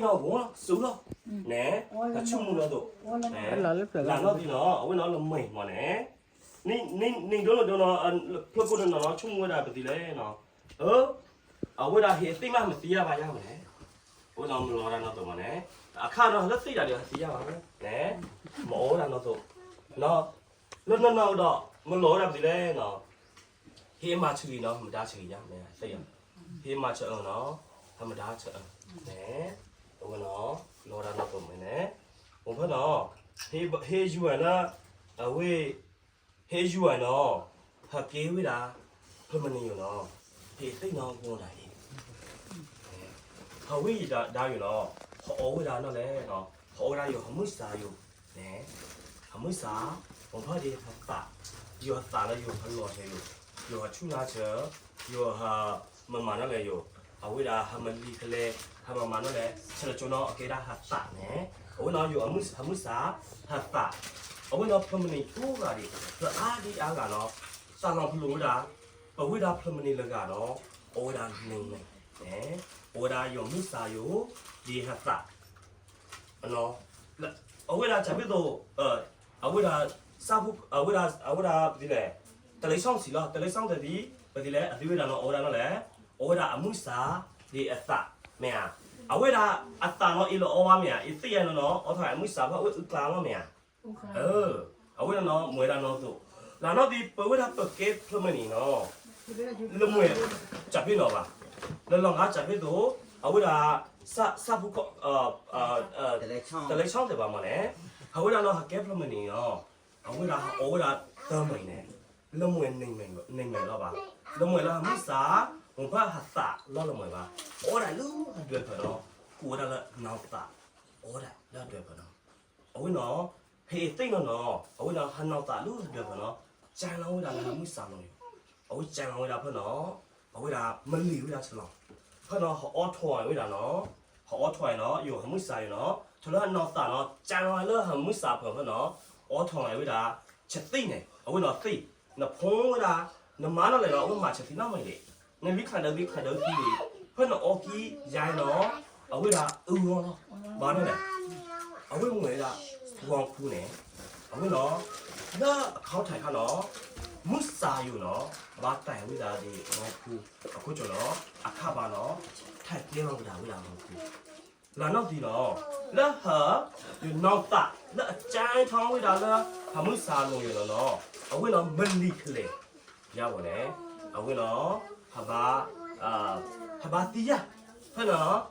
နီၢ်ဂီၤစူၤလီၤ, န့ၣ်, တၢ်ဆိကမိၣ်နီၢ်သိး, လၢနီၢ်သံနီၤ အဝဲနီၤလၢမ့ၢ်မ့ၢ်န့ၣ်, နံၣ်ဒိၣ်လၢဒိၣ်နီၤ, ဖျၢၣ်ကိၣ်တနီၤနီၤ ဆိကမိၣ်ဝဲဒၣ်ပသံလဲၣ်နီၤ, အၢ, အဝဲဒၣ်ဟ့ၣ်သ့ၣ်မးမသံယါဘၣ်ယါမ့ၢ်န့ၣ်, အဝဲနီၤမလီၤဝဲဒၣ်နီၢ်သိးမ့ၢ်န့ၣ်, အခါနီၤလၢသ့ၣ်ဒၣ်ဒီးဟဲသံယါဘၣ်န့ၣ်, မအီၣ်ဝဲဒၣ်နီၢ်သိး, လၢနီၢ်နီၢ်ဒီး မလီၤဝဲဒၣ်ပသံလဲၣ်နီၤ ဟ့ၣ်မၤဆၢဂ့ၤနီၤ ဟမဒါဆၢဂ့ၤယါမ့ၢ်သ့ၣ်, ဟ့ၣ်မၤဆၢအၢနီၤ ဟမဒါဆၢအၢ, န့ၣ်, အဝဲနီၤ, လီၤဝဲဒၣ်နီၢ်သိးမ့ၢ်န့ၣ်, အိၣ်ဖဲနီၤ, ဟ့ၣ်ယွၤလၢ, အဝဲ, ဟ့ၣ်ယွၤနီၤ, ဟဲက့ၤဝဲဒၣ်, ဖျၢၣ်မနံၤယိာ်နီၤ, ဟ့ၣ်သ့ၣ်နီၤဂီၢ်ဒၣ်အံၤ ဟးဝ့ၢ်ယံၤဒါယိာ်နီၤ, ဟအီၣ်ဝဲဒၣ်နီၢ်လဲၣ်, ဟအီၣ်ဝဲဒၣ်ယိာ်ဟမုၢ်စၢ်ယိာ်, န့ၣ်, ဟမုၢ်စၢ်, အိၣ်ဖဲဒၣ်ဟသး, ယိာ်ဟသးလၢယိာ်ဟလီၤထဲယိာ်, ယိာ်ဟဆူၣ်နါဆၢ, ယိာ်ဟ, မမၤနီၢ်လဲၣ်ယိာ်, အဝဲဒၣ်ဟမလံၤကလဲၤ, ဟမမၤနီၢ်လဲၣ်, ဆၢကၠိနီၤအကဲဒၣ်ဟသးန့ၣ်, အဝဲနီၤယိာ်ဟမုၢ်စၢ်, ဟသး, အဝဲနီၤဖျၢၣ်မနံၤကိးဂၤဒံး, ဖျၢၣ်အါဒံအါဂၤနီၤ, သးလီၤဖးလိာ်ဝဲဒၣ်, ပဝဲဒၣ်ဖျၢၣ်မနံၤလၢဂၤဒီး, အိၣ်ဝဲဒၣ်န့ၣ်န့ၣ်, အိၣ်ဝဲဒၣ်ယိာ်မုၢ်စၢ်ယိာ်, ဒ်ဟသး အဝဲဒၣ်စးဖဲသိး, အဝဲဒၣ်, အဝဲဒၣ်, အဝဲဒၣ်ပသံလဲၣ်, တလံၤဆီၣ်ဆံးလီၤ, တလံၤဆီၣ်တသံ, ပသံလဲၣ် အသံဝဲဒၣ်နီၤ အဝဲဒၣ်နီၢ်လဲၣ်, အဝဲဒၣ်အမုၢ်စၢ်, ဒ်အသး, မ့ၢ်ဧါ, အဝဲဒၣ်အသးနီၤအ့ၣ်လိာ်အီဘၣ်မ့ၢ်ဧါ, အသ့ၣ်ညါနီၤနီၤ အီထီၣ်အမုၢ်စၢ်ဖဲအအိၣ်အုၣ်ကျါလီၤမ့ၢ်ဧါ, အဝဲဒၣ်နီၤ မ့ၢ်ဝဲဒၣ်နီၢ်သိး, လၢနီၢ်သံပဝဲဒၣ်ပကဲဖျၢၣ်မနံၤနီၤ လၢမ့ၢ်, စးဖဲနီၤဘၣ်, လၢလီၤဂာ်စးဖဲသိး, အဝဲဒၣ်, စးဖူ, တလံၤဆီၣ်တဲဘၣ်မ့ၢ်န့ၣ်, အဝဲဒၣ်နီၤဟကဲဖျၢၣ်မနံၤနီၤ, အဝဲဒၣ်ဟအီၣ်ဝဲဒၣ်တၢ်မနံၤန့ၣ်, လၢမ့ၢ်န့ၣ်မ့ၢ်လီၤဘၣ်, လၢမ့ၢ်လၢဟမုၢ်စၢ်, မ့ၢ်ဖဲဟသးလီၤလၢမ့ၢ်ဘၣ်, အီၣ်ဝဲဒၣ်လၢဟဒွဲၣ်ဖၢၣ်နီၤ, ကိးဝဲဒၣ်လၢနီၢ်သး, အီၣ်ဝဲဒၣ်လၢဟဒွဲၣ်ဖၢၣ်နီၤ အဝဲနီၤ, ဟ့ၣ်သ့ၣ်နီၤနီၤ အဝဲနီၤ ဟနီၢ်သးလၢဟဒွဲၣ်ဖၢၣ်နီၤ, ကၢလီၤဝဲဒၣ်လၢဟမုၢ်စၢ်လီၤ, အဝဲကၢလီၤဝဲဒၣ်ဖဲနီၤ, အဝဲဒၣ်မလံၤဝဲဒၣ်ဆၢလီၤ, ဖဲနီၤ ဟအီထီၣ်ဝဲဒၣ်နီၤ, ဟအီထီၣ်နီၤ ယိာ်ဟမုၢ်စၢ်ယိာ်နီၤ ထီၣ်လၢဟနီၢ်သးနီၤ ကၢလီၤလၢဟမုၢ်စၢ်ဖၢၣ်ဖဲနီၤ, အီထီၣ်ဝဲဒၣ်, ဆၢသံန့ၣ် အဝဲနီၤသံ, နဖီဝဲဒၣ်, နမၤနီၢ်လဲၣ်နီၤ အဝဲမၤဆၢသံနီတမံၤန့ၣ်, နလံခးဒၢသံခးဒၢသံန့ၣ်, ဖဲနအီကံယါနီၤ, အဝဲဒၣ်အဂီၢ်လီၤ, ဘၣ်နီၢ်လဲၣ်, အဝဲမ့ၢ်ဝဲဒၣ်, ဂီၤခူန့ၣ်, အဝဲနီၤ, လၢအခီၣ်ထံးခါနီၤ, မုၢ်စၢ်ယိာ်နီၤ, ဘၣ်တၢ်ဝဲဒၣ်ဒ်ဂီၤခူ, အခိၣ်ကၠီနီၤ, အခါဘၣ်နီၤ, ထံၣ်ကဲလီၤဝဲဒၣ်ဝဲဒၣ်ဂီၤခူ လၢနီၢ်သံနီၤ, လၢဟ, ယနီၢ်သးလၢအကၢထီၣ်ဝဲဒၣ်လၢ, ဟမုၢ်စၢ်လီၤယိာ်နီၤနီၤ, အဝဲနီၤမလံၤကလဲာ်, ယါဘၣ်န့ၣ်, အဝဲနီၤ, ဟဘၣ်, ဟဘၣ်သံယါ, ဖဲနီၤ,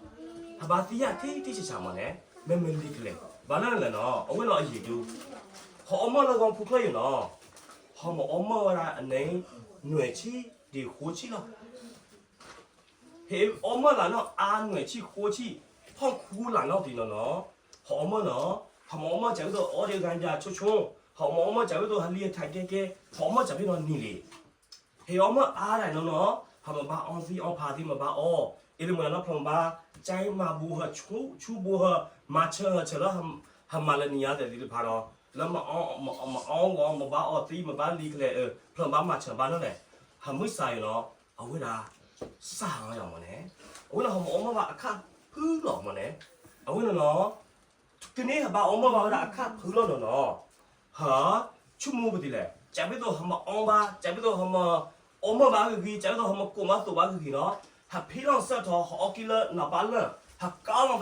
ဟဘၣ်သံယါထံထံဆးဆးမ့ၢ်န့ၣ်, မ့ၢ်မလံၤကလဲာ်, ဘၣ်လၢလဲၣ်နီၤ အဝဲနီၤအယံာ်ဒူ, ဟအီမီၢ်လၢဂီၤခူချၢယိာ်နီၤ, ဟမအီမီၢ်ဝဲဒၣ်အန့ၣ်, နွံဆံဒံးဃိဆံလီၤ ဟ့ၣ်အီမီၢ်လၢနီၢ်အါနွံဆံဃိဆံ, ဖီၣ်ခူလၢနီၢ်သံနီၤနီၤ, ဟအီမီၢ်နီၤ, ဟမအီမီၢ်စးဖဲသိးအီဒံးဂၤဘၣ်ဆိဆိ, ဟမအီမီၢ်စးဖဲသိးဟလံအထးကဲကဲ, ဟအီမီၢ်စးဖဲနီၤနံၤလံ, ဟ့ၣ်အီမီၢ်အါဒၣ်နီၤနီၤ, ဟမဘၣ်အီသံအီဖးသံမဘၣ်အီ, အ့ၣ်လၢမုၢ်နီၤနီၤ ဖျၢၣ်မဘၣ်, ကၢမၤဘူၣ်ဟၢ ဆူၣ်ဘူၣ်ဟၢ, မၤဆၢဟၢဆၢလၢ, ဟမၤလၢနံၤညါသဲးသ့ၣ်တဖၣ်နီၤ, လၢမအီ, မအီဂီၤ မဘၣ်အီသံ မဘၣ်လံၤကလဲာ်အၢ, ဖျၢၣ်မဘၣ်မၤဆၢဘၣ်နီၢ်လဲၣ်, ဟမုၢ်စၢ်ယိာ်နီၤ, အဝဲဒၣ်, စၢ်လီၤယၤမ့ၢ်န့ၣ်, အဝဲနီၤဟမအီမီၢ်ဘၣ်အခါဖုလီၤမ့ၢ်န့ၣ်, အဝဲနီၤနီၤ, ကန့ၢ်ဟဘၣ်အီမီၢ်ဘၣ်ဝဲဒၣ်အခါဖုလီၤနီၤနီၤ, ဟ, ဆိကမိၣ်ပသံလဲၣ် စးဖဲသိးဟမအီဘၣ် စးဖဲသိးဟမ, အီမီၢ်ဘၣ်ဂ့ၤဂ့ၤ စးဖဲသိးဟမကိၢ်မၤသိးဘၣ်ဂ့ၤဂ့ၤနီၤ, ဟဖံးလီၤစၢထီၣ် ဟအီကံလၢနီၢ်ပၢ်လၢၢ်, ဟကးလီၤသး ဟဖံးလီၤဟဂၤအံၤပၠ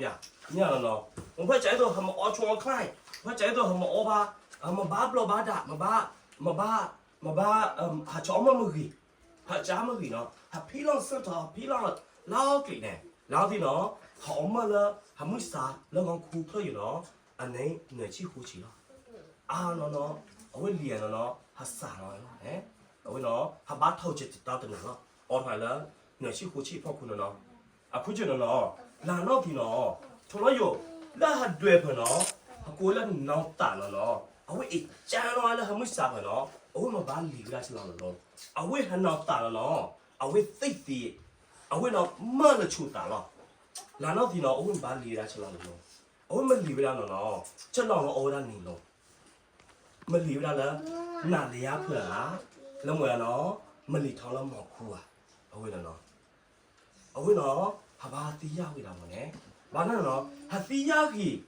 း, မ့ၢ်လီၤနီၤ, ဖဲစးဖဲသိးဟမအီဆိအီချါ, ဖဲစးဖဲသိးဟမအီဘၣ်, ဟမဘၣ်ဘျီဘၣ်ဒၣ် မဘၣ်, မဘၣ်, မဘၣ်, ဟးဆှီအီမီၢ်မ့ၢ်ဂ့ၤ, ဟးကၢမ့ၢ်ဂ့ၤနီၤ, ဟဖံးလီၤစၢထီၣ် ဟဖံးလီၤလၢအီၣ်ကျံးန့ၣ်, လၢအီၣ်သံနီၤ, ဟအီမီၢ်လၢ, ဟမုၢ်စၢ်လၢဂီၤခူချၢယိာ်နီၤ, အန့ၣ်နွံဆံဃိဆံလီၤ, အါနီၤနီၤ, အဝဲလံၤနီၤနီၤ ဟစၢ်နီၤလီၤ, အဝဲနီၤ ဟဘၣ်ထီၣ်ကတၢၢ်တနၤလီၤ, အီထီၣ်လၢ, နွံဆံဃိဆံဖီခိၣ်နီၤနီၤ, အခိၣ်ကၠီနီၤနီၤ, လၢနီၢ်သံနီၤ, ထိၣ်လီၤယိာ်, လၢဟဒွဲၣ်ဖၢၣ်နီၤ, ဟကိးလၢနီၢ်သးနီၤနီၤ, အဝဲအ့ၣ်ကၢနီၤလၢဟမုၢ်စၢ်ဖၢၣ်နီၤ, အဝဲမ့ၢ်ဘၣ်လံၤဝဲဒၣ်ဆလီၤနီၤနီၤ, အဝဲဟနီၢ်သးနီၤနီၤ, အဝဲသ့ၣ်သ့ၣ်, အဝဲနီၤမၢလၢဆူၣ်သးလီၤ, လၢနီၢ်သံနီၤ အဝဲမ့ၢ်ဘၣ်လံၤဝဲဒၣ်ဆလီၤနီၤနီၤ, အဝဲမ့ၢ်လံၤဝဲဒၣ်နီၤနီၤ, ဆလီၤနီၤအီဝဲဒၣ်န့ၣ်လီၤ မ့ၢ်လံၤဝဲဒၣ်လၢ, နၤလၢယါဖုးဧါ, လၢမ့ၢ်ဧါနီၤ, မ့ၢ်လံၤထီလၢမီၤခူဧါ, အဝဲနီၤနီၤ, အဝဲနီၤ, ဟဘၣ်သံယါဝဲဒၣ်မ့ၢ်န့ၣ်, ဘၣ်နီၢ်နီၢ် ဟးသံယၢ်ဂ့ၤ, ဟးလဲၤသံယၢ်ဂ့ၤနီၢ်နီၢ်, ဟးအီၣ်မီၢ်လၢဂီၤခူခါနီၢ်နီၢ်, ဆိလၢဟးသး အဝဲဒၣ်ဟးနီၢ်သးယိာ်ကဲနီၢ်ဖၢၣ်နီၢ်, အဝဲနီၢ် အဝဲမ့ၢ်ဘၣ်လံာ်ဝဲဒၣ်ဆလီၤန့ၣ်လီၤနီၢ် ခံဆးယၤ, အခိၣ်ကၠိနီၢ်, မ့ၢ်ဟဲဝဲဒၣ်ကိးဂၤဒံး, ယိၤဟ့ၣ်အီၣ်စၢ်နီၢ်, ဟးနီၢ်သးလၢကဲနီၢ်ဝဲလၢဟး မုၢ်ဆါဖၢယိာ်နီၢ် ဟးလၢဘၣ်သးလၢလံာ်လၢနၤယါဖၢၣ်နီတဂၤဘၣ်, မ့ၢ်ဧါ, ဟးဘၣ်သးလံာ်လၢနၤယါဖၢၣ်နီတဂၤအံၤ, ဟးဘၣ်သးလံာ်အသးလၢ မီၢ်ခူကိးဂၤဒံးလီၤ. စးလၢဖိသၣ်ထိၣ်လၢသးစၢ် ဟ့ၣ်အီၣ်စၢ်နီၢ်, ဟးမ့ၢ်ဘၣ်လံာ်လၢ နၤယါဖၢၣ်နီၢ်, ဟးသ့ၣ်အံၤမ့ၢ်နီၢ် ဟးဘၣ်လံာ်လၢနၤယါဖၢၣ်နီၢ် ဟးလံာ်မီၢ်ဂၤဂၤ, လံာ်မီၢ်နီတဂၤအံၤန့ၣ် ဟးကိးဂၤဒံး ဘၣ်သးလံာ်ထီၣ်လၢမီၢ်ခူလီၤ. န့ၣ် ဟးကိးဂၤဒံးနီၢ် ဘၣ်သးထံလၢမီၢ်ခူလီၤနီၢ်. အခိၣ်ကၠိနီၢ်နီၢ်, ကးဒ်သိးဟးမ့ၢ်ထံအီၤသး ဟးမ့ၢ်ထံအီၤလၢမီၢ်ခူနီၢ်နီၢ်, ကးဒ်သိးအခါယိာ်နီၢ်, ဟးသံယၢ်ဂၤဂၤလၢမ့ၢ်ထံအီၤလၢမီၢ်ခူနီၢ်. ကဲ ယဘၣ်သးထံလၢမီၢ်ခူလီၤ ဖဲသးအီလီၤနီၢ်, ဟးသံယၢ်ဂၤဂၤလဲၣ်, ယါနီတဂၤအံၤလဲၣ်, အယိာ်နီၢ်, အဝဲ ဘၣ်သးဟဲလီၤပျါ လၢဟးလံာ်ဘၣ်လၢနၤယါအံၤ, ဟးမ့ၢ်ထံအီၤဘၣ်လၢမီၢ်ခူ, အဝဲနီၢ် ယိာ်ဟးမ့ၢ်လီၤပျါ, မ့ၢ်ဧါ, ဟးလီၤပျါယၤနီၢ်, အဝဲနီၢ်အီကွၢ်လၢ ဟးလၢဂၤ လၢဂၤ အဆၢခိၣ်ထံလီၤ, ဟးမၤဆိန့ၢ်ဟးန့ၣ်နီတဂၤအံၤ, ဟးမ့ၢ်ဂဲၤလီၤဟၢ အမ့ၢ်မၤအံၤ ဆၢမၤဆိ ဆၢမၤလၢမၤအံၤလီၤမၤအံၤနီၢ်, ဟးမၤဆိန့ၢ်ဟၢ လၢ ဟးမ့ၢ်နဲၣ်နီၢ် ဟးမၤဆိန့ၢ်ဟၢန့ၣ်လီၤ. အဝဲနီၢ်အီလၢဟးလၢဂၤလၢဂၤအဆၢထံလီၤ, နၤနီၢ်က့ၤနီၢ်, ဟးလီၤပျါဟၢလီၤသံ, ဟးလီၤပျါဟၢသံ, ဟးဟးဂၢၢ်လီၤထီၣ်နီၢ်, ဟဲအ့ၣ် တူၢ်လိာ်တူၢ်လိာ် နတူၢ်လိာ်ဘၣ်တူၢ်လိာ် အဝဲနီၢ်အီလၢဟးထံလီၤနီၢ် အဝဲနီၢ်, အဝဲနီၢ်မ့ၢ်ဆၢဂံၢ်လၢမုာ်လၢ ယွၤဖံလၢဝဲဒၣ်ဟၢကိးဂၤဒံး အဆၢ အခွံက့ၤ လၢဟးနီၢ်ကစၢ်, ဟးမ့ၢ်ခိၣ်ထံလၢဟးနီၢ်ကစၢ်လီၤ. အခိၣ်ကၠိနီၢ်နီၢ်, အဝဲဒၣ်ဟးမ့ၢ်လီၤဝဲဒၣ်ဆၢဖးလီၤမးလဲၣ်, ပဝဲဒၣ်အံၤနီၢ်, ပဂဲၤကဲအီၤဝဲဒၣ်ဖဲမနုၤန့ၣ်လီၤ. လၢမုာ်လၢ ဟးအီၣ်အီတၢ်ဟးဂဲၤကဲအီၤဖဲမနုၤန့ၣ် လၢလၢအတကီဘၣ်ကီဘံ အီသံလၢဖးလီၤနီၢ်, အသုဝဲဒၣ် ဆိကမိၣ်ဝဲဒၣ်ဖဲလဲၣ်နီၢ်, အိၣ်ဒီးနီၢ်နီၢ်ဆိကမိၣ်ဝဲဒၣ်, ပဝဲဒၣ်သံလၢဖးယိာ် ပကဲလီၤဝဲဒၣ်ဖဲမနုၤန့ၣ်, ဂဲၤခီဖျိလၢဆၣ်အီၣ် ပဂဲၤကဲလီၤဝဲဒၣ်လၢဆၣ်အီၣ်ဖဲနီၢ်, ဆၣ်အီၣ်နီၢ် ကဲလီၤဆၣ်အီၣ် ဆၣ်အီၣ်ဘၣ်ဂဲၤလီၤ, လၢဆီဘၣ်လၢဆီ လၢဆိၣ်ဘၣ်လၢဆိၣ်ဖဲနီၢ်, ကဲလီၤဝဲဒၣ်ဖဲမနုၤ, အိၣ်ဒီးနီၢ်နီၢ် အဝဲဆိကမိၣ်ဝဲဒၣ်ဖဲလဲၣ်နီၢ်, ဖဲမနုၤန့ၣ်နီၢ် ဂဲၤကဲလီၤဝဲဒၣ် ကးဒ်သိးတလ့ဆီန့ၣ်လီၤကွံာ်လီၤ, အဝဲဂဲၤကဲလီၤဝဲဒၣ်တလ့ဆီန့ၣ် ဂဲၤကဲလီၤလၢမ့ၢ်လၢမ့ၢ်လၢမ့ၢ်, လၢဆၢဂဲၤကဲလီၤလၢမ့ၢ်လၢမ့ၢ်ကးလီၤ, ဖဲမနုၤဒ်ဂဲၤကဲလီၤကးဒ်သိးစ့ၢ်ကီး, လၢမ့ၢ် လီၤမးလဲၣ်, ဆိကမိၣ်ဝဲဒၣ်နီၢ်နီၢ်, နၤနီၢ်က့ၤနီၢ်, ပှၤတီဘၣ်ကီဘံဆၣ် scientist သ့ၣ်တဖၣ်နီၢ်, အဘူးသံဒၣ်ဝဲဒၣ်နီၢ်, မ့ၢ်လီၤပျါဝဲဒၣ်လၢထံထံဆးဆး, အ theory ထံထံဆးဆးနီၢ် မ့ၢ်လီၤဝဲဒၣ်, လီၤဝဲဒၣ်ဘါအံၤ, လီၤဝဲဒၣ်မ့ၢ်အံၤ, သံဒၣ်ဝဲဒၣ်အဆၢအံၤ လၢနီၢ်က့ၤလၢစ့ၢ်ကီးနီၢ်, လီၤပျါဝဲဒၣ်နီၢ်, လၢပဝဲဒၣ်ဖဲမနုၤန့ၣ်လီၤ, ယွၤတၢ်လီၤဝဲဒၣ်ပဝဲဒၣ်, ယွၤတၢ်လီၤဝဲဒၣ်ပဝဲဒၣ်မနုၤန့ၣ်ကိးဂၤဒဲးလီၤ, ယွၤတၢ်လီၤဟၢနီၢ်, ဘၣ်နီၢ်လဲၣ်နီၢ် ဟၢဝဲဒၣ်ကိးဂၤဒဲးလီၤ, ဟဲလၢသံယၢ်လၢာ်ဝဲဒၣ်ယွၤ ခီဖျိလၢ ဆ့က့ၤဘၣ်ဟဲအီၤဝဲဒၣ် လၢဟီၣ်ခိၣ်လဲၣ်, အဝဲလီၤဟးသံယၢ်လၢယွၤ, အဝဲလီၤနီၢ်, ယွၤတၢ်လီၤဝဲဒၣ်အတီၢ်တၢ်လီၤ, အဝဲကိးဝဲဒၣ်လၢ အဝဲဒၣ်မၤအူအူဒ်စီၤအၤဒၣ်န့ၣ်ယၤန့ၣ်, ယွၤတၢ်လီၤဝဲဒၣ်ယိာ်, ဂီၤခူန့ၣ်လီၤတံၢ်လီၤဆဲး, အဝဲတၢ်လီၤဝဲဒၣ်နမဲာ်နမဲာ်, အဝဲတၢ်လီၤဝဲဒၣ်မီၢ်ခူဒဲးလီၤတံၢ်လီၤဆဲး, နခါဂီၤခါ, တၢ်လီၤဝဲဒၣ်ထီၣ်လီၤအိၣ်ဖဲနီၤ, အဝဲတၢ်လီၤဝဲဒၣ်ဖဲမနုၤ, ဖဲနီၤ, အဝဲတၢ်လီၤဝဲဒၣ်စီၤအၤဒၣ်န့ၣ်လီၤအံၤ, န့ၢ်ဂၤအိၣ်ဖဲနီၤ, အဝဲအီၣ်ကံဝဲဒၣ်လၢ အဝဲဒၣ် ကရၢၢ်ဖၢၣ်, ဆၢကတီၢ်ဆၢတၢ်ကရၢၢ်ဖၢၣ်နီၤ, အဝဲလီၤဆီဝဲဒၣ် အၤဒၣ်န့ၣ်အံၤနီၤ, သံအီၣ်သံသးလီၤကွံာ်လီၤဆဲးနီၤ, နအီၣ်ပံ, လဲၤဆၢအီၣ် ဆၢသံသးလီၤကွံာ်လီၤ နၤနီၢ်က့ၤ, လၢကရၢၢ်ဖၢၣ်, အဝဲဒၣ်အသးတူၢ်ဖၢၣ်နီၤ, သံအီၣ်ဝဲဒၣ်လၢထိ, သံလၢထိနီၤ, ဝဲသံလၢ အသံယၢ်ဆံဂ့ၤဒဲးဆၢအၢ, အသံ လၢထိနီၤ, အသးနီၤ အီၣ်လီၤကွံာ်, ယွၤလီၤဆီဝဲဒၣ်တမ့ၢ်နီၤ, မ့ၢ်အီၣ်နီၤ မုၢ်လၢနံၤလၢနအီၣ်နီၤ, သံနီၤန့ၣ်မၤသံ လဲၣ်, နၤနီၢ်က့ၤနီၤ,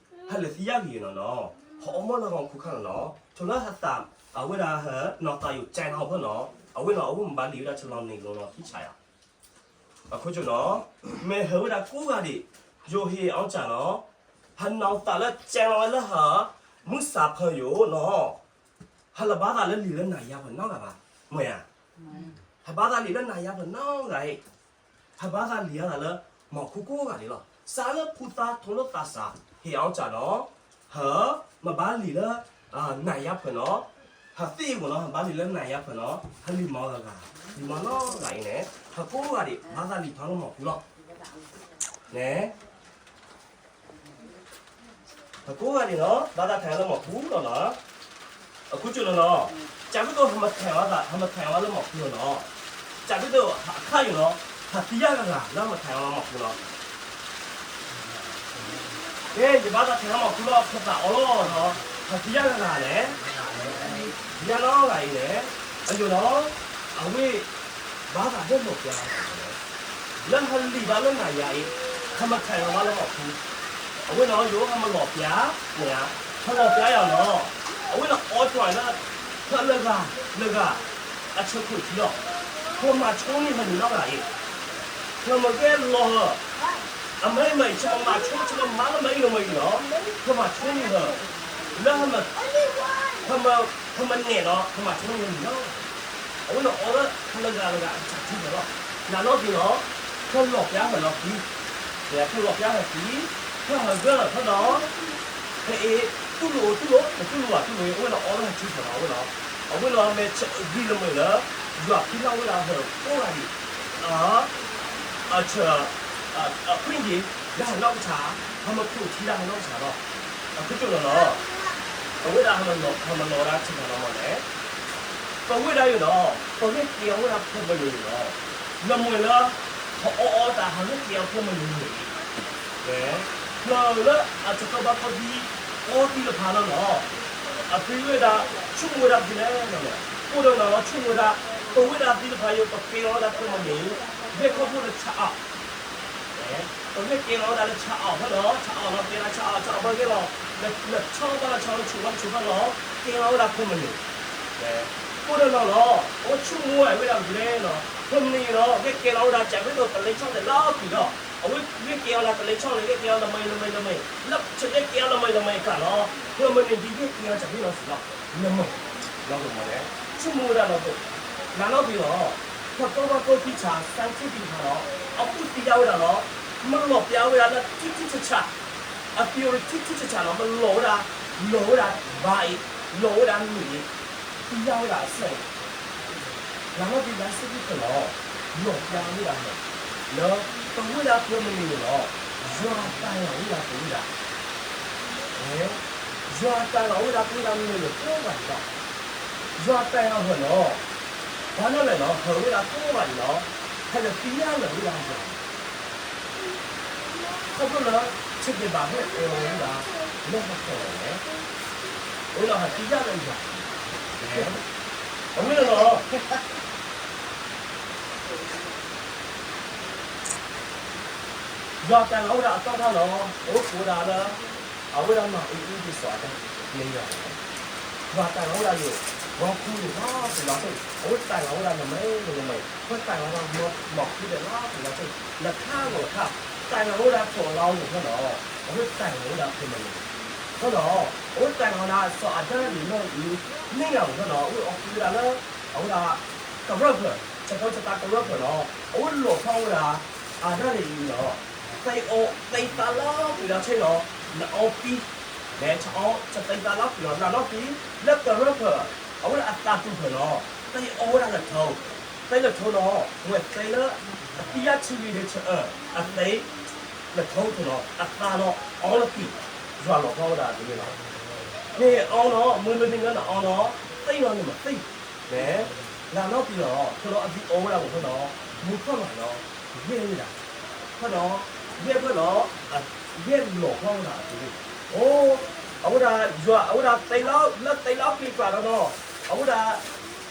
ဖဲလီၤအသံအီၣ်ဝဲဒၣ်ဝဲဖဲနီၤ, မူခိၣ်မးနီၤ, ဂဲၤဝဲဒၣ်, ဖဲနီၤ, ဂဲၤဖဲနီၤ, ဂဲၤလီၤဖီဝဲဒၣ်အသံ, အိ, အဝဲဒၣ်ယွၤ အဝဲဒၣ်သံလီၤ လၢသံလီၤက့ၤကွၢ်ဒီးနီၤ, အဝဲဒၣ်